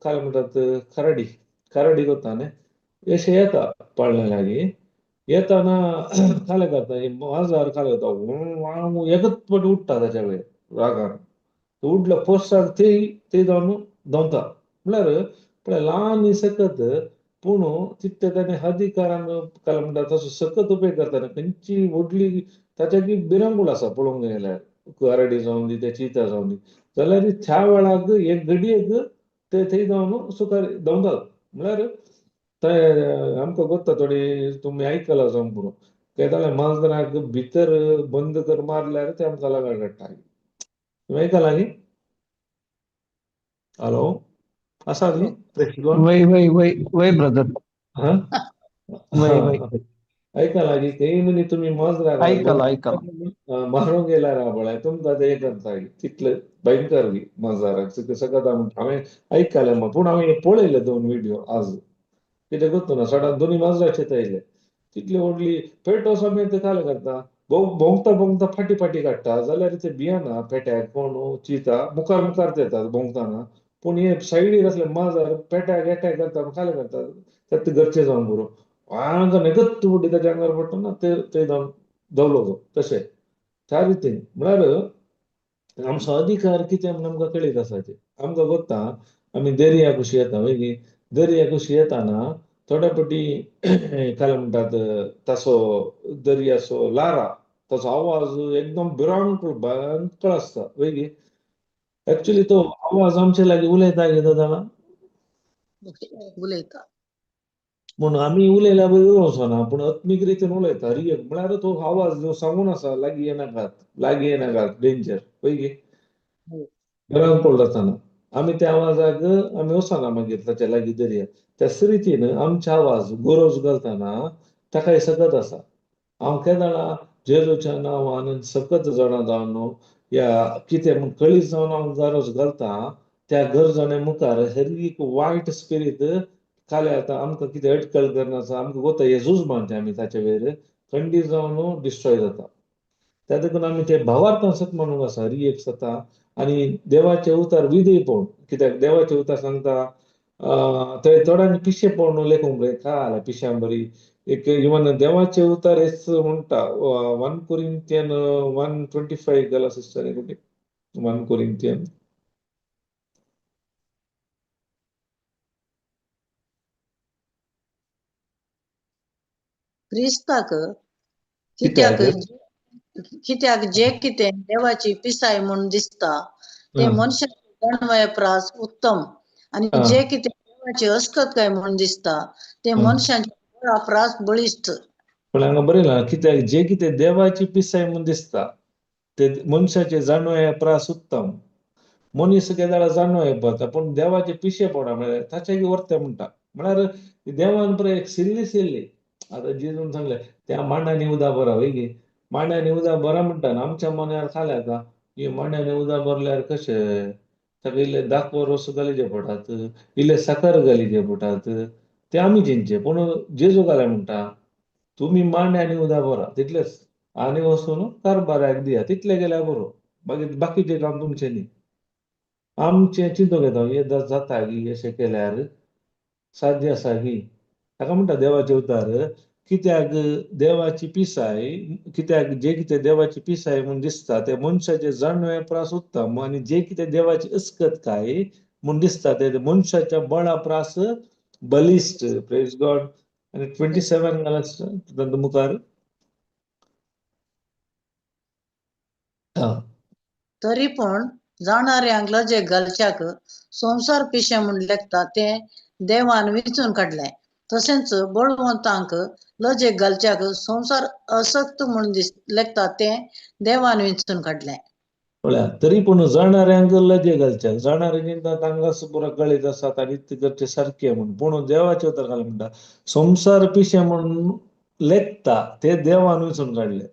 काय म्हणटात खराडी खराडी कोत्ता न्ही अशें येता पाळण्या लागीं येताना काले करता माजार काले करता एकच पट उडटा ताच्या वयर रागान उडल्या पोरसाक ते ते जावन धांवता. म्हळ्यार पळय ल्हान सकत पूण तितले ताणें अधिकारान काय म्हणटा तसो सकत उपयोग करता. खंयची व्हडली ताच्या ती भिरांकूळ आसा पळोवंक गेल्यार कराडी जावन दी ते चिता जावन दी. जाल्यार त्या वेळाक एक घडयेक ते थंय जावन सुखार धांवतात. म्हळ्यार ते आमकां गोत्ता थोडी तुमी आयकलां जावंक पुरो, केदाळे माजराक भितर बंद कर मारल्यार ते आमकां लागण काडटा. तुमी आयकलां न्ही? हॅलो, आसा न्ही? वय वय वय वय ब्रदर. हा वय वय आयकलां की तेय म्हणी तुमी माजराक आयकलां आयकलां मारूंक गेल्यार पळय तुमकां ते करता तितले भयंकर माजराक सगळं हांवें आयकलें, पूण हांवें पळयले दोन व्हिडियो आज. कितें करता ना सडान दोनी माजराचे येयले तितली व्हडली पेटो समेत काले करता, भोंवता भोंवता फाटी फाटी काडटा जाल्यार ते भियेना पेट्याक कोण चिता मुखार मुखार येतात भोंवतना, पूण हे सायडीर असले माजर पेट्याक एटॅक करता काले करता ते घरचे जावन पुरो हांगा नेगत बुड्डी ताच्या आंगार पडटा ना ते ते जावन धवलो तो. तशें त्या रितीन म्हळ्यार आमचो अधिकार कितें म्हूण आमकां कळीत आसा. ते आमकां गोत्ता आमी दर्या कुशी येता वय, दर्या कुशी येताना थोड्या पटी काय म्हणटात ताचो दर्याचो लारा ताचो आवाज एकदम भिरांकूळ भयंकर आसता वय. एक्चुली तो आवाज आमचे लागीं उलयता कितें जाणा, उलयता पूण आमी उलयल्या बरोबर वचना, पूण आत्मीक रितीन उलयता. रियल म्हळ्यार तो आवाज जो सांगून आसा लागीं येनाकात लागीं येनाकात डेंजर वय, भिरांकूळ जाताना आमी त्या आवाजाक आमी वचना मागीर ताच्या लागीं दर्या. त्याच रितीन आमचे आवाज गरज घालतना ताका सकत आसा. हांव केदाळा जेजूच्या नांवान सकत जाणा जावन या कितें म्हूण कळीत जावन हांव गरज घालता त्या गरजाणे मुखार हर एक वायट स्पिरीट खाली आतां आमकां कितें अटकळ करना आमकां गोता येजूच मानता आमी ताचे वयर खंडीत जावन डिस्ट्रॉय जाता. त्या देखून आमी ते भावार्थान सत म्हणूंक आसा रिएक्ट जाता आनी देवाचे उतार विधेय पळोवन, कित्याक देवाचे उतार सांगता थंय थोड्यांनी पिशे पळोवन लेखूंक बरें काय पिश्यां बरी एक इवन देवाचे उतार हेच म्हणटा 1 Corinthians 1:25 गेला सिस्टर एक 1 Corinthians. क्रिस्ताक कित्याक कित्याक जे कितें देवाची पिसाय म्हूण दिसता ते मनशाचे जाणवाये प्रास उत्तम, आनी जे कितें देवाची अस्कत काय म्हूण दिसता ते मनशाचे बळा प्रास बळिश्ट. पण हांगा बरयलां कित्याक जे कितें देवाची पिसाय म्हूण दिसता ते मनशाचे जाणवाये प्रास उत्तम. मनीस केदाळा जाणवाये पळता पूण देवाचे पिशेपणा म्हळ्यार ताचे वर्ते म्हणटा. म्हळ्यार देवान पळय एक सिल्ली सिल्ली आतां जेजून सांगलें त्या मांडांनी उदक भरा वय गे, मांड्यांनी उदक भरा म्हणटा आमच्या मनार खालें आतां ही मांड्यांनी उदक भरल्यार कशें ताका इल्ले दाखो रोस घालीचे पडटात, इल्ले साकर घालीचे पडटात, ते आमी चिंतचे. पूण जेजू घाले म्हणटा तुमी मांड्यांनी उदक भरा तितलेच आनी वचून कारबाराक दिया तितले गेल्यार बरो, मागीर बाकीचें काम तुमचें न्ही. आमचें चिंतूंक येता हे जाता गी अशें केल्यार साध्य आसा गी. ताका म्हणटा देवाचे उतार कित्याक देवाची पिसाय कित्याक जे कितें देवाची पिसाय म्हूण दिसता ते मनशाचे जाणवे प्रास उत्तम, आनी जे कितें देवाची अस्कत काय म्हूण दिसता ते मनशाच्या बळा प्रास बलिश्ट. Praise God. आनी 27 घाला तांच्या मुखार. तरी पण जाणाऱ्यांक लजे घालच्याक संवसार पिशें म्हूण लेखता तें देवान विंचून काडलें, तशेंच बळवंतांक लजेक घालच्याक संवसार असक्त म्हूण लेखता तें देवान विंचून काडलें. पळया तरी पूण जाणाऱ्यांक लजे घालच्याक जाणारे चिंता तांकां पुरा कळीत आसात आनी ते करचें सारकें म्हूण, पूण देवाचें उतर घालें म्हणटा संवसार पिशें म्हूण लेखता ते देवान विंचून काडले.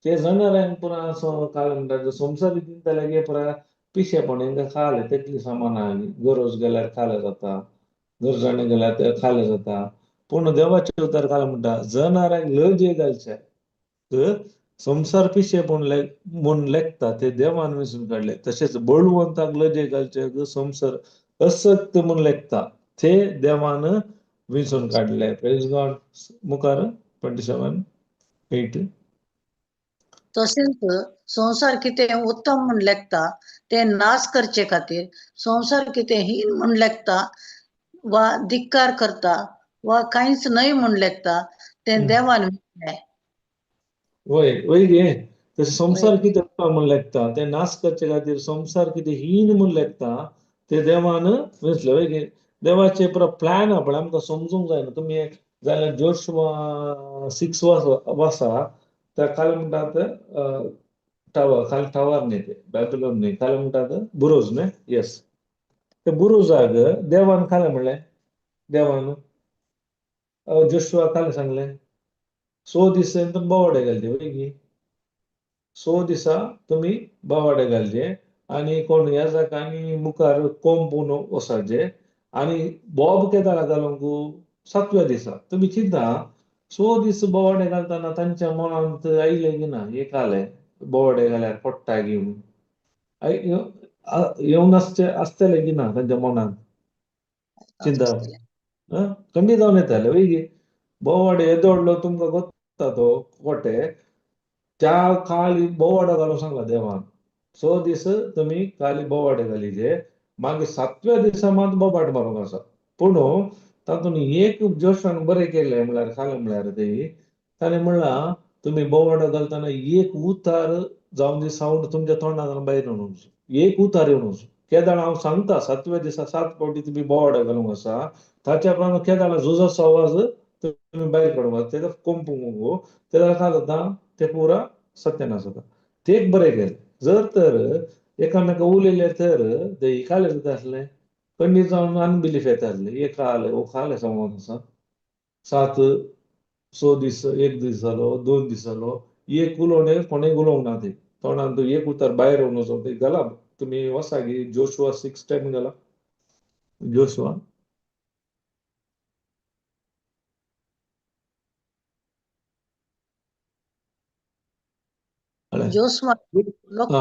ते जाणाऱ्यांक पुरा असो काय म्हणटा संवसार चिंतले की पुरा पिशेपण हेंकां खालें तेतली सामानां गरज गेल्यार खालें जाता, गरजाणे गेल्यार ते खालें जाता, पूण देवाचें उतर घालें म्हणटा जनावरांक लजे घालचे संवसार पिशे म्हूण लेखता ते देवान विंचून काडले, तशेंच बळवंताक लजे घालचे संवसार असक्त म्हूण लेखता ते देवान विंचून काडले. प्रेज गॉड. मुखार 27:8. तशेंच संवसार कितें उत्तम म्हूण लेखता ते नाश करचे खातीर संवसार कितें हीन म्हूण लेखता वा धिक्कार करता वा कांयच न्हय म्हूण लेखता तें देवान विंचलें. वय वय गे ते संवसार कितें म्हूण लेखता, ते नाश करचे खातीर संवसार कितें हीन म्हूण लेखता, ते देवान विंचले. देवाचे पुरो प्लॅन पळय आमकां समजूंक जायना. तुमी जाल्यार जोशुआ 6 वासा त्या खाली म्हणटात टावर, खाली टावर न्ही ते बॅबिलोन न्ही, खाली म्हणटात बुरोज न्ही, येस ते बुरुजाक देवान खालें म्हणलें, देवान जोशुआ खालें सांगलें 6 दीस तुमी बोवाडे घालचे वय, 6 दिसा तुमी बोवाडे घालचे आनी कोण ह्या जाका आनी मुखार कोंबून वसाचे आनी बोब केदाळा घालूंक 7व्या दिसा. तुमी चिंता 6 दीस बोवाडे घालतना तांच्या मनांत आयलें की ना एक आलें बोवाडे घाल्यार पडटा घेवन येवन आसचे आसतलें की ना तांच्या मनांत चिंता खंडीत जावन येताले वय. बोवाडे येदोडलो तुमकां गोत्ता तो कोटे त्या खाली बोवाडो घालूंक सांगला देवान, 6 दीस तुमी खाली बोवाडे घालीचे, मागीर 7व्या दिसा मात बोबाट मारूंक आसा. पूण तातूंत एक जोशान बरें केलें म्हणल्यार खालें म्हणल्यार ते ताणें म्हणलां तुमी बोवाडो घालतना एक उतार जावन दी सावंड तुमच्या तोंडांतल्यान भायर येवन वचूं, एक उतार येवन वचूं. केदाळ हांव सांगता 7व्या दिसा 7 फावटी तुमी बोवाडो घालूंक आसा, ताच्या उपरांत केदाळा झुजाचो आवाज तुमी भायर काडूंक आसा, तेका कोंपूंक तेका काय जाता ते पुरा सत्यानाश जाता. ते एक बरें केलें. जर तर एकामेका उलयले तर ते खालें जाता आसलें, खंडीत जावन अनबिलीफ येता आसलें, एक आलें ओ खालें समज आसा 7 6 दीस, 1 दीस जालो 2 दीस जालो, एक उलोवणें कोणें उलोवंक ना, ते तोंडान तूं एक उतर भायर येवन वचो ते घाला. तुमी वसा गी जोशुआ 6:10 घाला, जोशुआ जोशुआ लोक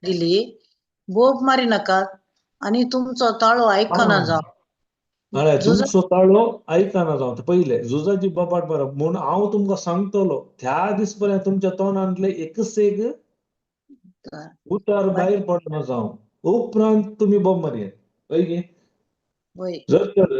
दिली बोब मारी नाकात आनी तुमचो ताळो आयकना जावं, तुमचो ताळो आयकना जावं. पयले झुजाची बोबाट मारप म्हूण हांव तुमकां सांगतलो त्या दीस पर्यंत तुमच्या तोंडांतले एकच एक उतार भायर पडना जावं, उपरांत तुमी बोब मारयात. हय गे, जर तर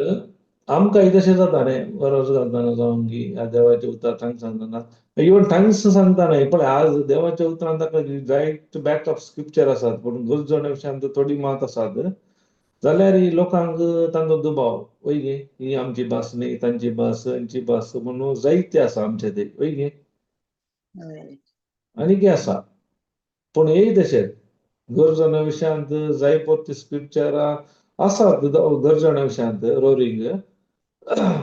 आमकां तशें जाता न्ही, गरज घालतना जावं की देवाचे उतर thanks सांगतना, इवन thanks सांगता न्ही, पळय आज देवाच्या उतरान ताका जायते बॅकअप स्क्रिप्चर आसात, पूण गरजण विशयांत थोडी मात आसात जाल्यार लोकांक तांचो दुबाव वय गे, ही आमची भास न्ही तांची भास हांची भास म्हणून जायते आसा आमचे ते वय गे, आनी की आसा. पूण हेय तशेंच गरजणा विशयांत जाय पोरती स्क्रिप्चरां आसात गरजणा विशयांत रोरींग.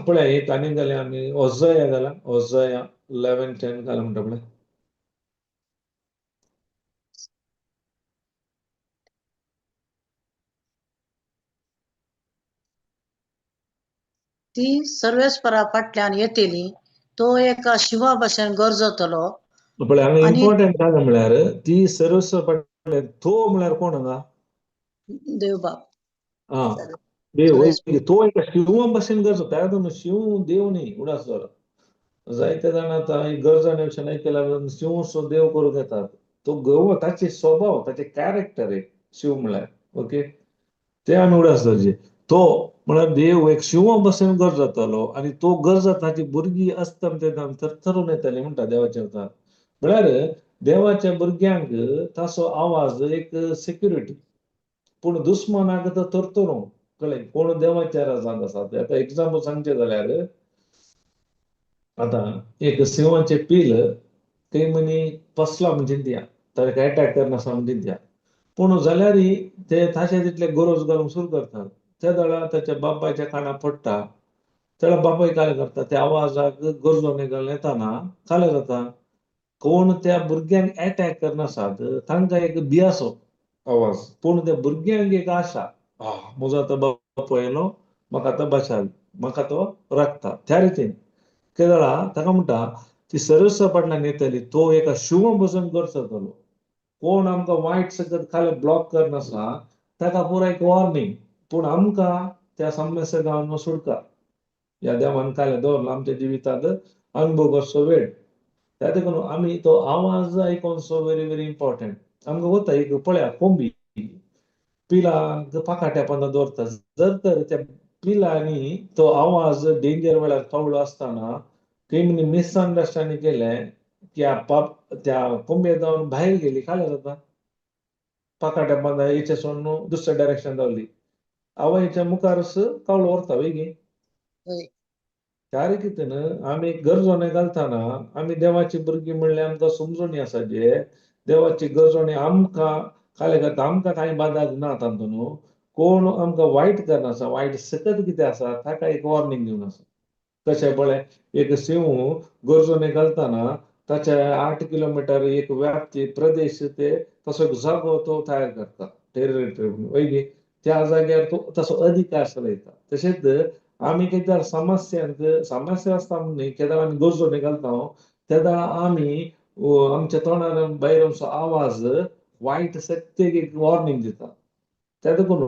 पळय एक आनी घालें आमी ओजया घाला, ओजया 11:10 घाला म्हणटा पळय. ती सर्वेस्परा फाटल्यान येतली, तो एका शिवा भशेन गरजतलो. पळय हांगा इम्पॉर्टंट काय म्हणल्यार ती सर्वेस्पर फाटल्यान, तो म्हणल्यार कोण हांगा? देवबाप. आं देव, तो एका शिंवा भशेन गरजो. त्या शिंव देव न्ही, उडास जालो. जायते जाण आतां गरजणे विशयान आयकल्यार शिंव सो देव करूंक येतात, तो गव ताचे स्वभाव ताचे कॅरेक्टर एक शिव म्हणल्यार ओके, ते आमी उडास दवरचे. तो म्हळ्यार देव एक शिंवा भशेन गरजतालो आनी तो गरजता ताची भुरगीं आसता तेन्ना थरथरून येताली म्हणटा देवाच्या उतरान. म्हळ्यार देवाच्या भुरग्यांक ताचो आवाज एक सेक्युरिटी, पूण दुस्मनाक तो थरथरूंक कळ्ळें. कोण देवाच्या राजांत आसा. आतां एग्जाम्पल सांगचें जाल्यार आतां एक शिंवाचें पील ते मनी फसला म्हण चिंतया, ताका एटॅक करनासा म्हण चिंतया, पूण जाल्यार ते ताचे तितले गरज घालूंक सुरू करतात. त्या वेळार ताच्या बापायच्या कानार पडटा, त्या बापाय काय करता त्या आवाजाक गरजो घालून येताना काले जाता, कोण त्या भुरग्यांक एटॅक करनासात तांकां एक भियाचो आवाज, पूण त्या भुरग्यांक एक आशा, म्हजो आतां बापूय येयलो म्हाका आतां बचाल, म्हाका तो राखता. त्या रितीन केदळा ताका म्हणटा ती सर्वस्व फाटल्यान येतली, तो एका शिंवा भशेन गरजतलो. कोण आमकां वायट सगळं खाली ब्लॉक करनासा ताका पुराय एक वॉर्निंग, पूण आमकां त्या समस्या जावन सुटका ह्या देवान काले दवरला आमच्या जिवितांत अनुभव करचो वेळ. त्या देखून आमी तो आवाज आयकोन सो व्हेरी व्हेरी इम्पॉर्टंट. आमकां वता एक पळया कोंबी पिलांक पाखाट्या पोंदा दवरता, जर तर त्या पिलांनी तो आवाज डेंजर वेळार कवळो आसतना तेमी मिसअंडरस्टँडींग केलें त्या पाप त्या कोंबये जावन भायर गेली खाल्या जाता पाकाट्या बांदा हेच्या सोडून दुसऱ्या डायरेक्शन धांवली आवयच्या मुखारच कावळो व्हरता वेगी. वय. त्या कितें आमी गरजोणे घालतना आमी देवाची भुरगीं म्हणल्यार आमकां समजणी आसा जे देवाची गरजोणी आमकां खाले घालता आमकां कांय बादा ना तातूंत कोण आमकां वायट करना वायट सकत कितें आसा ताका एक वॉर्निंग दिवन आसा. कशें पळय एक शिंव गरजोणे घालतना ताच्या 8 किलोमिटर एक व्याप्ती प्रदेश ते तसो एक जागो तो तयार करता टेरिटरी वयगी त्या जाग्यार तो तसो अधिकार चलयता. तशेंच आमी केदार समस्यांत समस्या आसता न्ही केदार आमी गरजोणे घालता तेन्ना आमी आमच्या तोंडार भायर आमचो आवाज वायट शक्तेक एक वॉर्निंग दिता. त्या देखून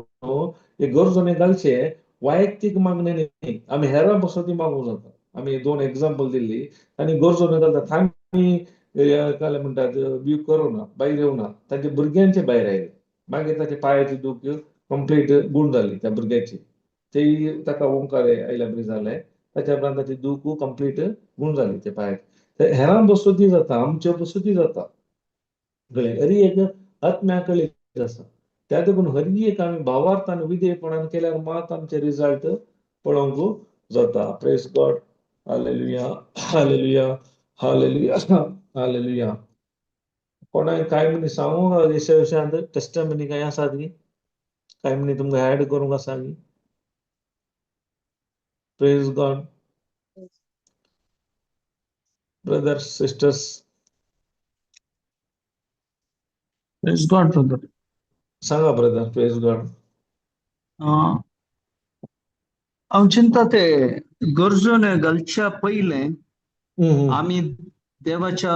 एक गरजोणे घालचे वैयक्तीक मागणें न्ही आमी हेरां पसून ती मागूंक जाता. आमी 2 एग्जाम्पल दिल्ली आनी गरजोणे घालता तांणी काय म्हणटात व्यू करूना भायर येवना तांच्या भुरग्यांचे भायर आयले मागीर ताच्या पांयाची दूख कंप्लीट गूण जाली त्या भुरग्याची तेय ताका ओंकार आयल्या बरी जालें ताच्या उपरांत ताची दूख कंप्लीट गूण जाली त्या पांयाची. हेरां बसोती जाता आमच्यो बसोती जाता कळ्ळें हरी एक आत्म्या कळीत आसा. त्या देखून हरी एक आमी भावार्थ आनी विधेयपणान केल्यार मात आमचे रिजल्ट पळोवंक जाता. Praise God. Hallelujah hallelujah hallelujah hallelujah. कोणाक कांय म्हणी सांगूंक विशय विशयांत टेस्टमनी कांय आसात की कांय म्हणी तुमकां ऍड करूंक आसा की? Praise God. Brothers sisters. Praise God brother. सांगा ब्रदर. Praise God. हांव चिंता ते गरजोने घालच्या पयलें आमी देवाच्या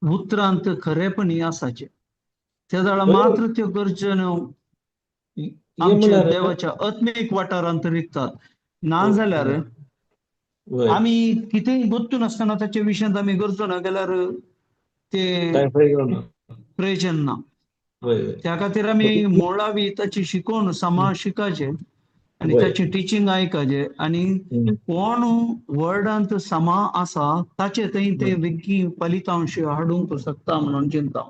उतरांत खरेपणी आसाचे त्या वेळार मात्र त्यो गरजण्यो आमच्या देवाच्या आत्मीक वाठारांत रिगतात. ना जाल्यार आमी कितेंय गोत्तू नासतना ताच्या विशयांत आमी गरजो गेल्यार ते प्रयोजन ना. त्या खातीर आमी मुळावी ताची शिकोवन समा शिकाचे आनी ताची टिचींग आयकाचे आनी कोण वर्डांत समा आसा ताचे थंय ते वेगळी फलितांश हाडूंक शकता म्हणून चिंता.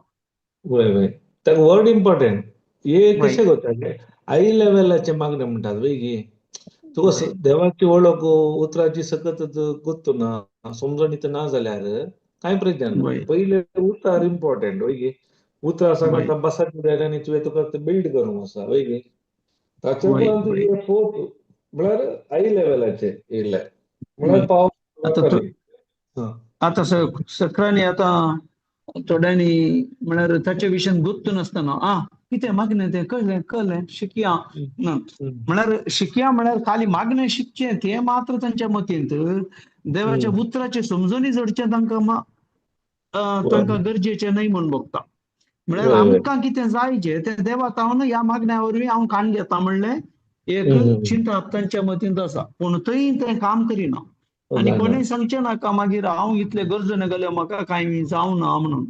वय वय ताका वर्ड इम्पॉर्टंट. हे कशें करता हाय लेवलाचे मागणें म्हणटात वय गी तुका देवाची वळख उतराची सकत गोत्तू ना समजणी ना जाल्यार कांय प्रयोजन ना. पयले उतर इम्पॉर्टंट वय गी उतरां सांगता बसाचे जाय आनी तुवें तुका बिल्ड करूंक आसा वय गी. ताच्या उपरांत हे फोर्थ म्हळ्यार हाय लेवलाचे येयले म्हळ्यार पाव. आतां सकरांनी आतां थोड्यांनी म्हळ्यार ताच्या विशयान गुप्त नासतना आ कितें मागणें तें कळ्ळें कळ्ळें शिकया ना म्हळ्यार शिकया म्हळ्यार खाली मागणें शिकचें तें मात्र तांच्या मतींत देवाच्या उतराचें समजणी जोडचें तांकां तांकां गरजेचें न्हय म्हूण भोगता. म्हळ्यार आमकां कितें जायचें तें देवा तावन ह्या मागण्या वरवीं हांव काण घेता म्हणलें एक चिंता तांच्या मतींत आसा पूण थंय तें काम करिना आनी कोणूय सांगचें नाका मागीर हांव इतले गरजो गेल्यार म्हाका कांय जावना म्हणून.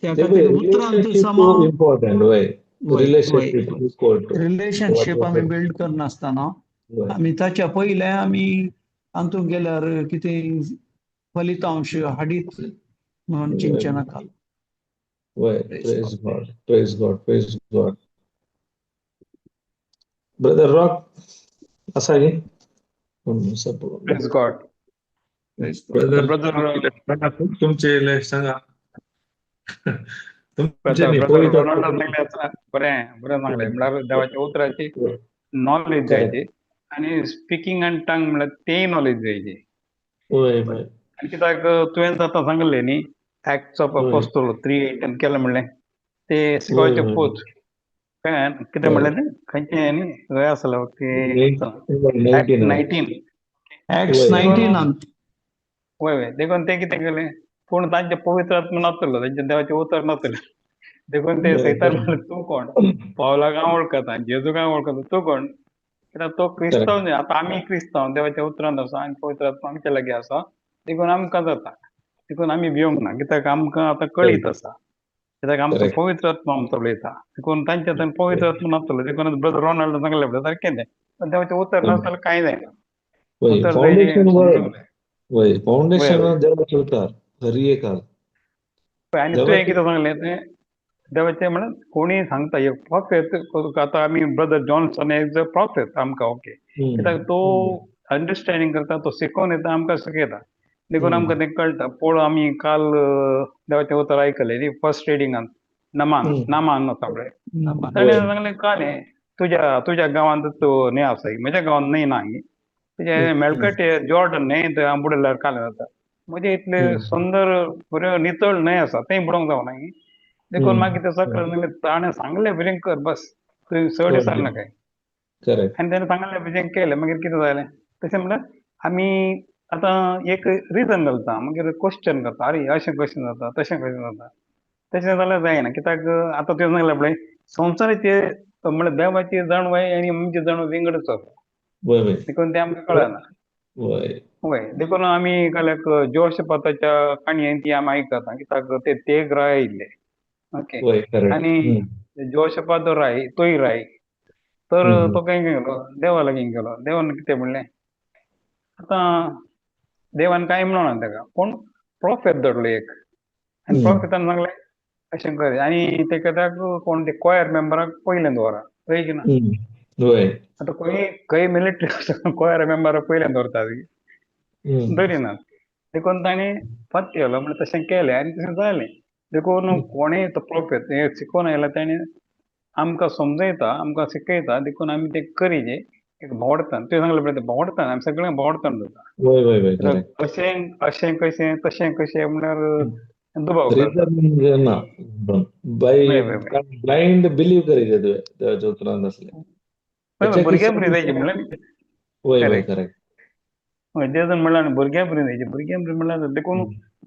त्या खातीर उतरांत समा रिलेशनशीप आमी बिल्ड करनासतना आमी ताच्या पयलें आमी हातूंत गेल्यार कितें फलितांश हाडीत म्हणून चिंतचें नाका. Praise God, praise God, praise God. Brother Rock आसा गी? Praise God. Brother तुमचे सांगा. बरें बरें सांगलें म्हळ्यार देवाच्या उतराची नॉलेज जायची आनी स्पिकींग आनी टंग म्हळ्यार तेय नॉलेज जायची. आनी कित्याक तुवें आतां सांगलें न्ही एक्ट्स ऑफ अपोस्टल 3:8 केलें म्हणलें ते शिकोवचे पूत कितें म्हणलें तें खंयचें न्ही खंय आसलें 19 Acts 19. वय वय देखून ते कितें केलें पूण तांचे पवित्र आत्मा नासलो तांचे देवाचें उतर नासलें देखून ते सैतान म्हणलें तूं कोण पावलाक हांव वळखता जेजूक हांव वळखता तूं कोण कित्याक तो क्रिस्तांव न्हय. आतां आमी क्रिस्तांव देवाच्या उतरान आसा आनी पवित्र आत्मा आमच्या लागीं आसा देखून आमकां जाता देखून आमी भिवंक ना कित्याक आमकां आतां कळीत आसा कित्याक आमकां पवित्र आत्मा आमचो उलयता देखून तांच्या थंय पवित्र आत्मा नासलो देखून ब्रदर रोनाल्ड सांगलें पळय सारकें तें पण देवाचें उतर नासल्यार कांय जायना. फाउंडेशन देवाचें उतर खरी एक. आनी तुवें कितें सांगलें तें देवाचें म्हळ्यार कोणीय सांगता एक प्रोफेत, आतां आमी brother Johnson is a prophet आमकां, ओके, कित्याक तो अंडरस्टँडींग करता, तो शिकोवन येता, आमकां शिकयता, देखून आमकां तें कळटा. पूण आमी काल देवाचें उतर आयकलें न्ही फर्स्ट रिडींगान, नमान नामान आसा पळय, ताणें सांगलें काल हें तुज्या तुज्या गांवांत न्हंय आसा, म्हज्या गांवांत न्हंय ना, तुज्या मेळकटे जॉर्डन न्हंय थंय आंबुडल्यार काल जाता, म्हजे इतले सुंदर बऱ्यो नितळ न्हंय आसा तें बुडोवंक जावना, देखून मागीर ते सगळें ताणें सांगलें भशेन कर, बस तुवें चड सांगना काय. आनी ताणें सांगलें भशेन केलें, मागीर कितें जालें तशें म्हणल्यार आमी आतां एक रिजन घालता, मागीर क्वेश्चन करता, अरे अशें कशें जाता तशें कशें जाता, तशें जाल्यार जायना, कित्याक आतां तुवें सांगलें पळय संवसाराचे म्हळ्यार देवाची जाणवाय आनी आमची जाणवाय विंगडच आसा, देखून तें आमकां कळना. वय, देखून आमी काल जोशपाताच्या काणयेन ती आमी आयकता, कित्याक ते तेग राय आयिल्ले, ओके, आनी जोशपात राय तोय राय, तर तो खंय गेलो देवा लागीं गेलो, देवान कितें म्हणलें आतां देवान कांय म्हणना ताका, पूण प्रोफेत धाडलो एक, आनी प्रोफेतान सांगलें अशें कर, आनी ते कित्याक कोण ते क्वायर मेंबराक पयलें दवरा, हय की ना? आतां खंय खंय मिलिटरी क्वायर मेंबराक पयलें दवरतात, दवरिनात, देखून ताणें पत्तेलो म्हणल्यार तशें केलें आनी तशें जालें. देखून कोणेय तो प्रोफेत हें शिकोवन आयला ताणें आमकां समजयता, आमकां शिकयता, देखून आमी तें करीजे एक भोंवडतान, तुवें सांगलें पळय भोंवडतान, आमी सगळें भोंवडतान जाता, अशें अशें कशें तशें कशें म्हणल्यार दुबाव ना, ब्लायंड बिलीव करीजे तुवें देवाच्या उतरान आसलें, भुरग्यां बरी जायचे म्हणल्यार, करेक्ट, जेजून म्हणल्यार भुरग्यां बरी जायचे, भुरग्यां बरी म्हणल्यार, देखून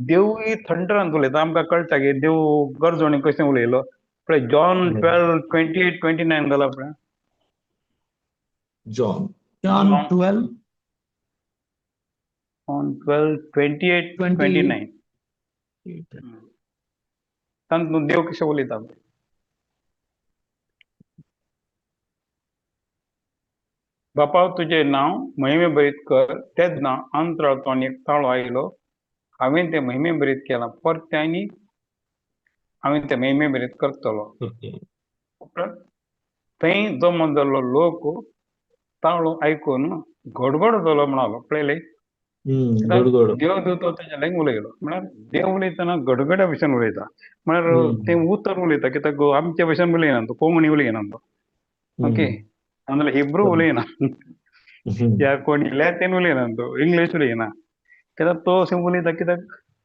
देवूय थंडरान उलयता, आमकां कळटा की देव गरजोणी कशें उलयलो पळय, जॉन 12:28 29 जाला पळय, जॉन 12 12:28 29, तातूंत देव कशें उलयता. बापा तुजें नांव महिमे भरीत कर, तेन्ना अंतराळांत एक ताळो आयलो, हांवें तें महिमे भरीत केलां, परतें आनी हांवें तें महिमे भरीत करतलो. उपरांत थंय जमो जाल्लो लोक ताळो आयकून गडगड जालो म्हणालो, पळयलें देव तो तेज्या लागीं उलयलो, म्हळ्यार देव उलयतना गडगड्या भशेन उलयता, म्हळ्यार तें उतर उलयता, कित्याक आमच्या भशेन उलयना तो, कोंकणी उलयना तो, ओके, नाजाल्यार हिब्रू उलयना, या कोणी लॅटीन उलयना तो, इंग्लीश उलयना, कित्याक तो अशें उलयता, कित्याक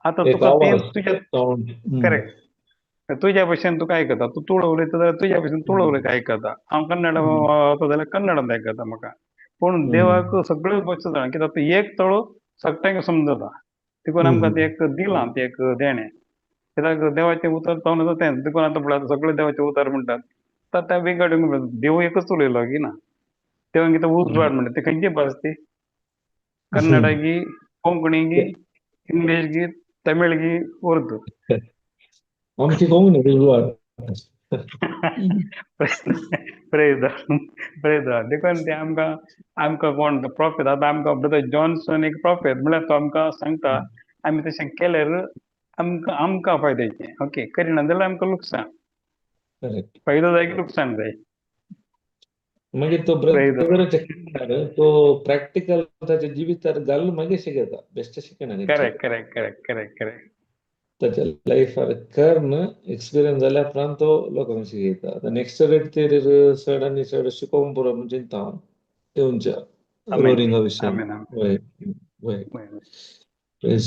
आतां तुका तें तुज्या करेक्ट तुज्या भशेन तुका आयकता, तूं तुळो उलयता जाल्यार तुज्या भशेन तुळो उलयता आयकता, हांव कन्नड वता जाल्यार कन्नडांत आयकता म्हाका, पूण देवाक सगळ्यो भाशा जाणा, कित्याक तो एक तळो सगळ्यांक समजता, देखून आमकां तें एक दिलां तें एक देणें, कित्याक देवाचें उतर जावन आसा तें, देखून आतां पळय सगळें देवाचें उतर म्हणटात, तर त्या विंगड देव एकच उलयलो की ना, देवान कितें उजवाड म्हणटा, ती खंयची भास ती, कन्नडा की कोंकणी की इंग्लीश की तमीळ की उर्दू, आमची कोंकणी उजवाड. देखून ते आमकां आमकां कोण प्रोफेत, आतां आमकां ब्रदर जॉन्सन एक प्रोफेत म्हणल्यार तो आमकां सांगता, आमी तशें केल्यार आमकां आमकां फायद्याचें, ओके, करिना जाल्यार आमकां लुकसाण, फायदो जाय की लुकसाण जाय. मागीर तो ब्रदराच्या तो प्रॅक्टिकल ताच्या जिवितार घालून मागीर शिकयता, बेश्टें शिकना. Correct correct correct correct correct, ताच्या लायफार कर्न एक्सपिरियन्स जाल्या उपरांत तो लोकांक शिकयता. आतां नेक्स्ट रेट तेर चड आनी चड शिकोवंक पुरो म्हूण चिंता हांव येवच्या रोरिंगा विशयान. वय वय, प्रेज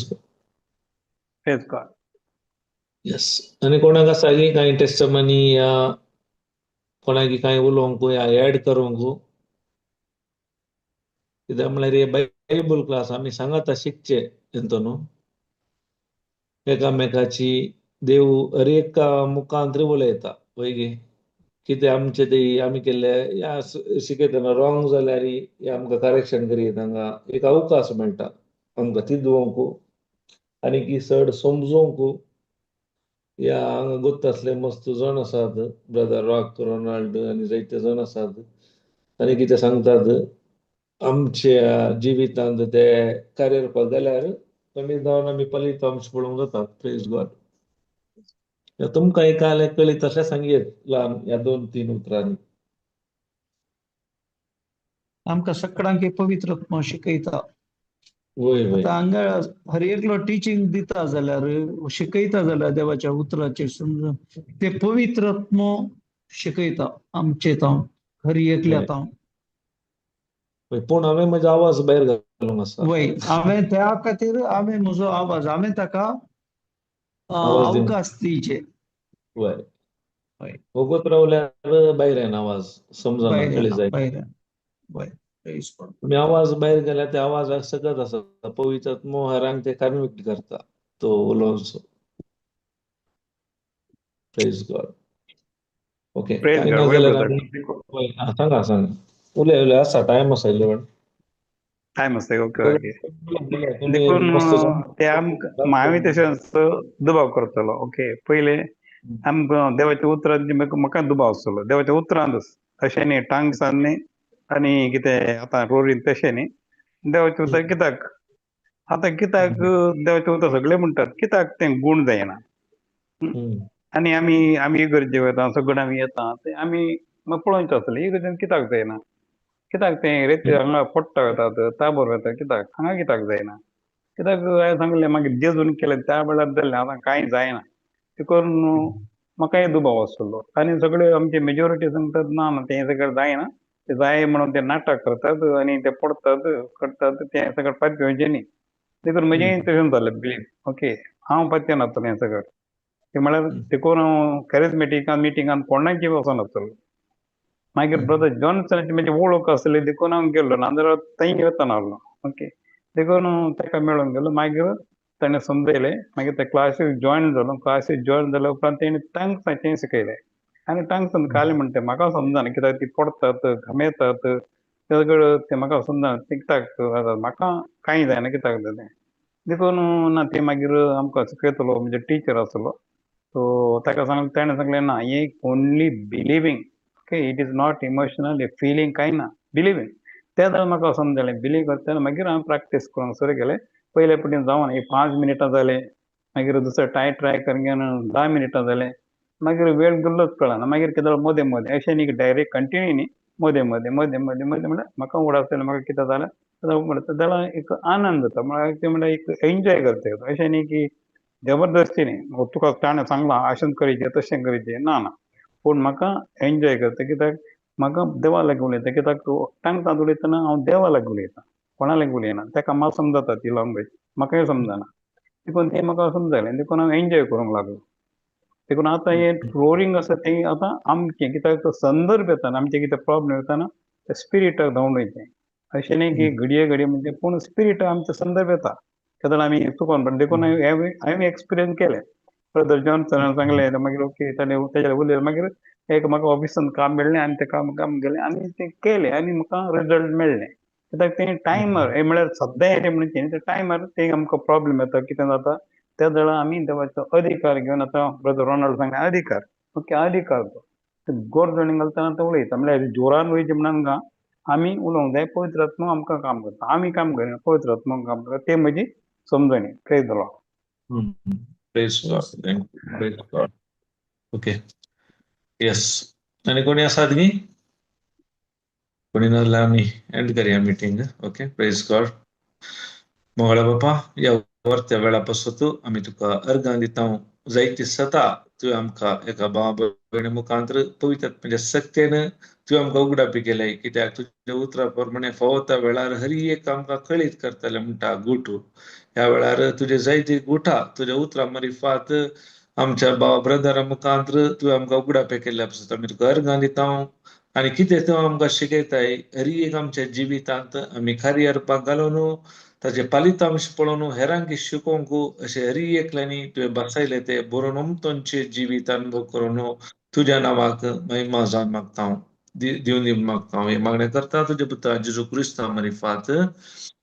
गॉड. येस, आनी कोणाक आसा की कांय टेस्टमनी या कोणाक कांय उलोवंक या एड करूंक, कित्याक म्हणल्यार हे बायबल क्लास आमी सांगाता शिकचे तेंचो न्हू, एकामेकाची देव हर एका मुखांत उलयता वय गे, कितें आमचे ते आमी केल्ले या शिकयतना रॉंग जाल्यार आमकां करेक्शन करीत हांगा एक अवकाश मेळटा आमकां तिजोवंक आनी की चड समजोवंक. या हांगा गोत्त आसले मस्त जाण आसात, ब्रदर रॉक रोनाल्ड आनी जायते जाण आसात, आनी कितें सांगतात आमच्या जिवितांत ते कार्य जाल्यार कमी जावन आमी फलितांश पळोवंक जाता. प्रेज गॉड. तुमकां एक कळी तशें सांगयेत ल्हान ह्या दोन तीन उतरांनी. आमकां सगळ्यांक पवित्र आत्मा शिकयता. वय वय. आतां हांगा हर एकलो टिचींग दिता जाल्यार, शिकयता जाल्यार देवाच्या उतराचेर समजून ते पवित्र आत्मो शिकयता आमचे तावन, हर एकल्या तावन. पूण हांवें म्हजो आवाज भायर घालूंक आसा. वय, हांवें त्या खातीर हांवें म्हजो आवाज, हांवें ताका अवकाश दिवचे. वय, वगत रावल्यार भायर येना आवाज, समजना कळी जाय. वय, तुमी आवाज भायर गेल्यार ते आवाज सगळत आसा. पवित्र आत्मो हेरांक ते कन्विक्ट करता तो उलोवचो. Praise God. Okay, कांय ना जाल्यार सांगा सांगा, उलय उलय, आसा टायम आसा इल्लो. टायम आसा. Okay okay. देखून ते आमकां हांवें तशेंच दुबाव करतलो. ओके, पयलें आमकां देवाच्या उतरांत म्हाका दुबाव आसतलो, देवाच्या उतरांतच, अशें न्ही टांगसान न्ही आनी कितें आतां रोरीन तशें न्ही. देवाचें उतर कित्याक आतां, कित्याक देवाचें उतर सगळे म्हणटात, कित्याक तें गूण जायना. आनी आमी आमी इगर्जे वता, सगळे आमी येता, ते आमी पळोवचें आसलें इगर्जेन कित्याक जायना, कित्याक तें रेती हांगा पडटा वतात, ताबोर वता, कित्याक हांगा कित्याक जायना, कित्याक हांवें सांगलें मागीर जेजून केलें त्या वेळार जालें, आतां कांय जायना. ते करून म्हाकाय दुबाव आसलो. आनी सगळे आमचे मेजॉरिटी सांगतात ना ना तें सगळें जायना, ते जाय म्हणून ते नाटक करतात आनी ते पडटात करतात, तें सगळें पातयेवचें न्ही. देखून म्हजें तशें जालें बिलीफ. ओके, हांव पातयेन नासतलें हें सगळें, ते म्हळ्यार देखून हांव कॅरिजमेटिकान मिटिंगान कोणाकी वचनासलो. मागीर ब्रदर जॉन्सनाची म्हजी वळख आसली देखून हांव गेल्लो, नाजाल्यार थंय वतना आसलो. ओके, देखून ताका मेळूंक गेलो. मागीर ताणें समजयलें, मागीर ते क्लासीक जॉयन जालो. क्लासीक जॉयन जाल्या उपरांत तेणें टांग्साचें शिकयलें. आनी टांग्सान खाली म्हणटा म्हाका समजना कित्याक ती पडटात घामेतात सगळं, तें म्हाका समजना तें कित्याक म्हाका कांय जायना कित्याक जालें. देखून ना तें मागीर आमकां शिकयतलो म्हणजे टिचर आसलो, सो ताका सांगलें, ताणें सांगलें ना हें only believing. Okay, it is not emotional feeling कांय ना, बिलिवींग. त्या वेळार म्हाका समजलें, बिलीव करतना मागीर हांवें प्रॅक्टीस करूंक सुरू केलें. पयले पटीन जावन एक 5 मिनटां जालें, मागीर दुसरें ट्राय ट्राय करून 10 मिनटां जालें, मागीर वेळ गेल्लोच कळना. मागीर कितें मदें मदें अशें न्ही की डायरेक्ट कंटिन्यू न्ही, मदें मदें मदें मदें मदें म्हळ्यार म्हाका उगडास जालें म्हाका कितें जालें जाल्यार एक आनंद जाता, म्हळ्यार तें म्हळ्यार एक एन्जॉय करता. अशें न्ही की जबरदस्ती न्ही, तुका ताणें सांगलां अशें करचें तशें करचें, ना ना, पूण म्हाका एन्जॉय करता कित्याक म्हाका देवा लागीं उलयता. कित्याक टांगसांत उलयतना हांव देवा लागीं उलयता, कोणा लागीं उलयना. ताका म्हाका समजता ती लँग्वेज, म्हाकाय समजना, देखून तें म्हाका समजलें, देखून हांव एन्जॉय करूंक लागलो. देखून आतां हें रोरींग आसा तें आतां आमचें कित्याक संदर्भ येताना आमचें कितें प्रॉब्लेम येताना ते स्पिरिटाक धांवून वयचें, अशें न्ही की घडये घडये म्हणजे, पूण स्पिरिटाक आमचो संदर्भ येता तेन्ना आमी चुकोन. पण देखून हांवें एक्सपिरियन्स केलें. ब्रदर जॉन्सनान सांगलें, मागीर ओके ताणें तेजेर उलयलें, मागीर एक म्हाका ऑफिसान काम मेळ्ळें आनी तें काम काम गेलें आनी तें केलें आनी म्हाका रिजल्ट मेळ्ळें. कित्याक तें टायमर हें म्हळ्यार सद्दां येतें म्हणचें न्ही, तें टायमार तें आमकां प्रॉब्लेम येता कितें जाता त्या वेळार आमी देवाचो अधिकार घेवन, आतां ब्रदर रोनाल्ड सांगलें अधिकार, ओके अधिकार तो गोरजणी घालतना तो उलयता, म्हळ्यार जोरान वयचें म्हणून आमकां आमी उलोवंक जाय. पवित्र आत्मा आमकां काम करता, आमी काम करिना, पवित्र आत्मा काम करता. तें म्हजी समजणी. Praise the Lord. Praise God. Thank you. Praise God. Okay. Yes. आनी कोणी आसात गी? कोणी नाजाल्यार आमी एंड करया meeting. Okay, praise God. Mangala बापा, ह्या वर्त्या वेळा पासत आमी तुका अर्गां दिता. जायती सता तुवें आमकां एका भावा भयणी मुखांतर पवित्र आत्म्याच्या सक्तेन तुवें आमकां उगडापी केलें, कित्याक तुज्या उतरा प्रमाणे फावो त्या वेळार हरी एक आमकां कळीत करतले म्हणटा गुट. ह्या वेळार तुजे जायती गुठा तुज्या उतरा मारिफात आमच्या भावा ब्रदरा मुखांतर तुवें आमकां उगडापे केल्ले पासत आमी तुका अर्गां दिता. आनी कितें तूं आमकां शिकयताय हरी एक आमच्या जिवितांत आमी खारी हाडपाक घालून ताजे पालितांश पळोवन हेरांक शिकोवंक अशें हरी एकल्यांनी तुवें बसयले ते बरोवन अमतोंचे जिवीत अनुभव करून तुज्या नांवाक महिमा जावन मागता हांव, दिवन दिवन मागता हांव. हें मागणें करता तुज्या पुता जेजू क्रिस्ता मारिफात.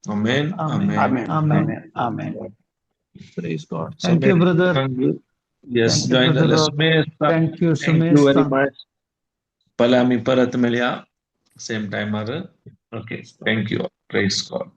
आमेन. आमेन. आमेन. आमेन. Praise God. Thank you brother. Yes, join Sumesh. Thank you thank you very Sumesh. Much. फाल्यां आमी परत मेळया सेम टायमार. Okay, thank you. Praise God.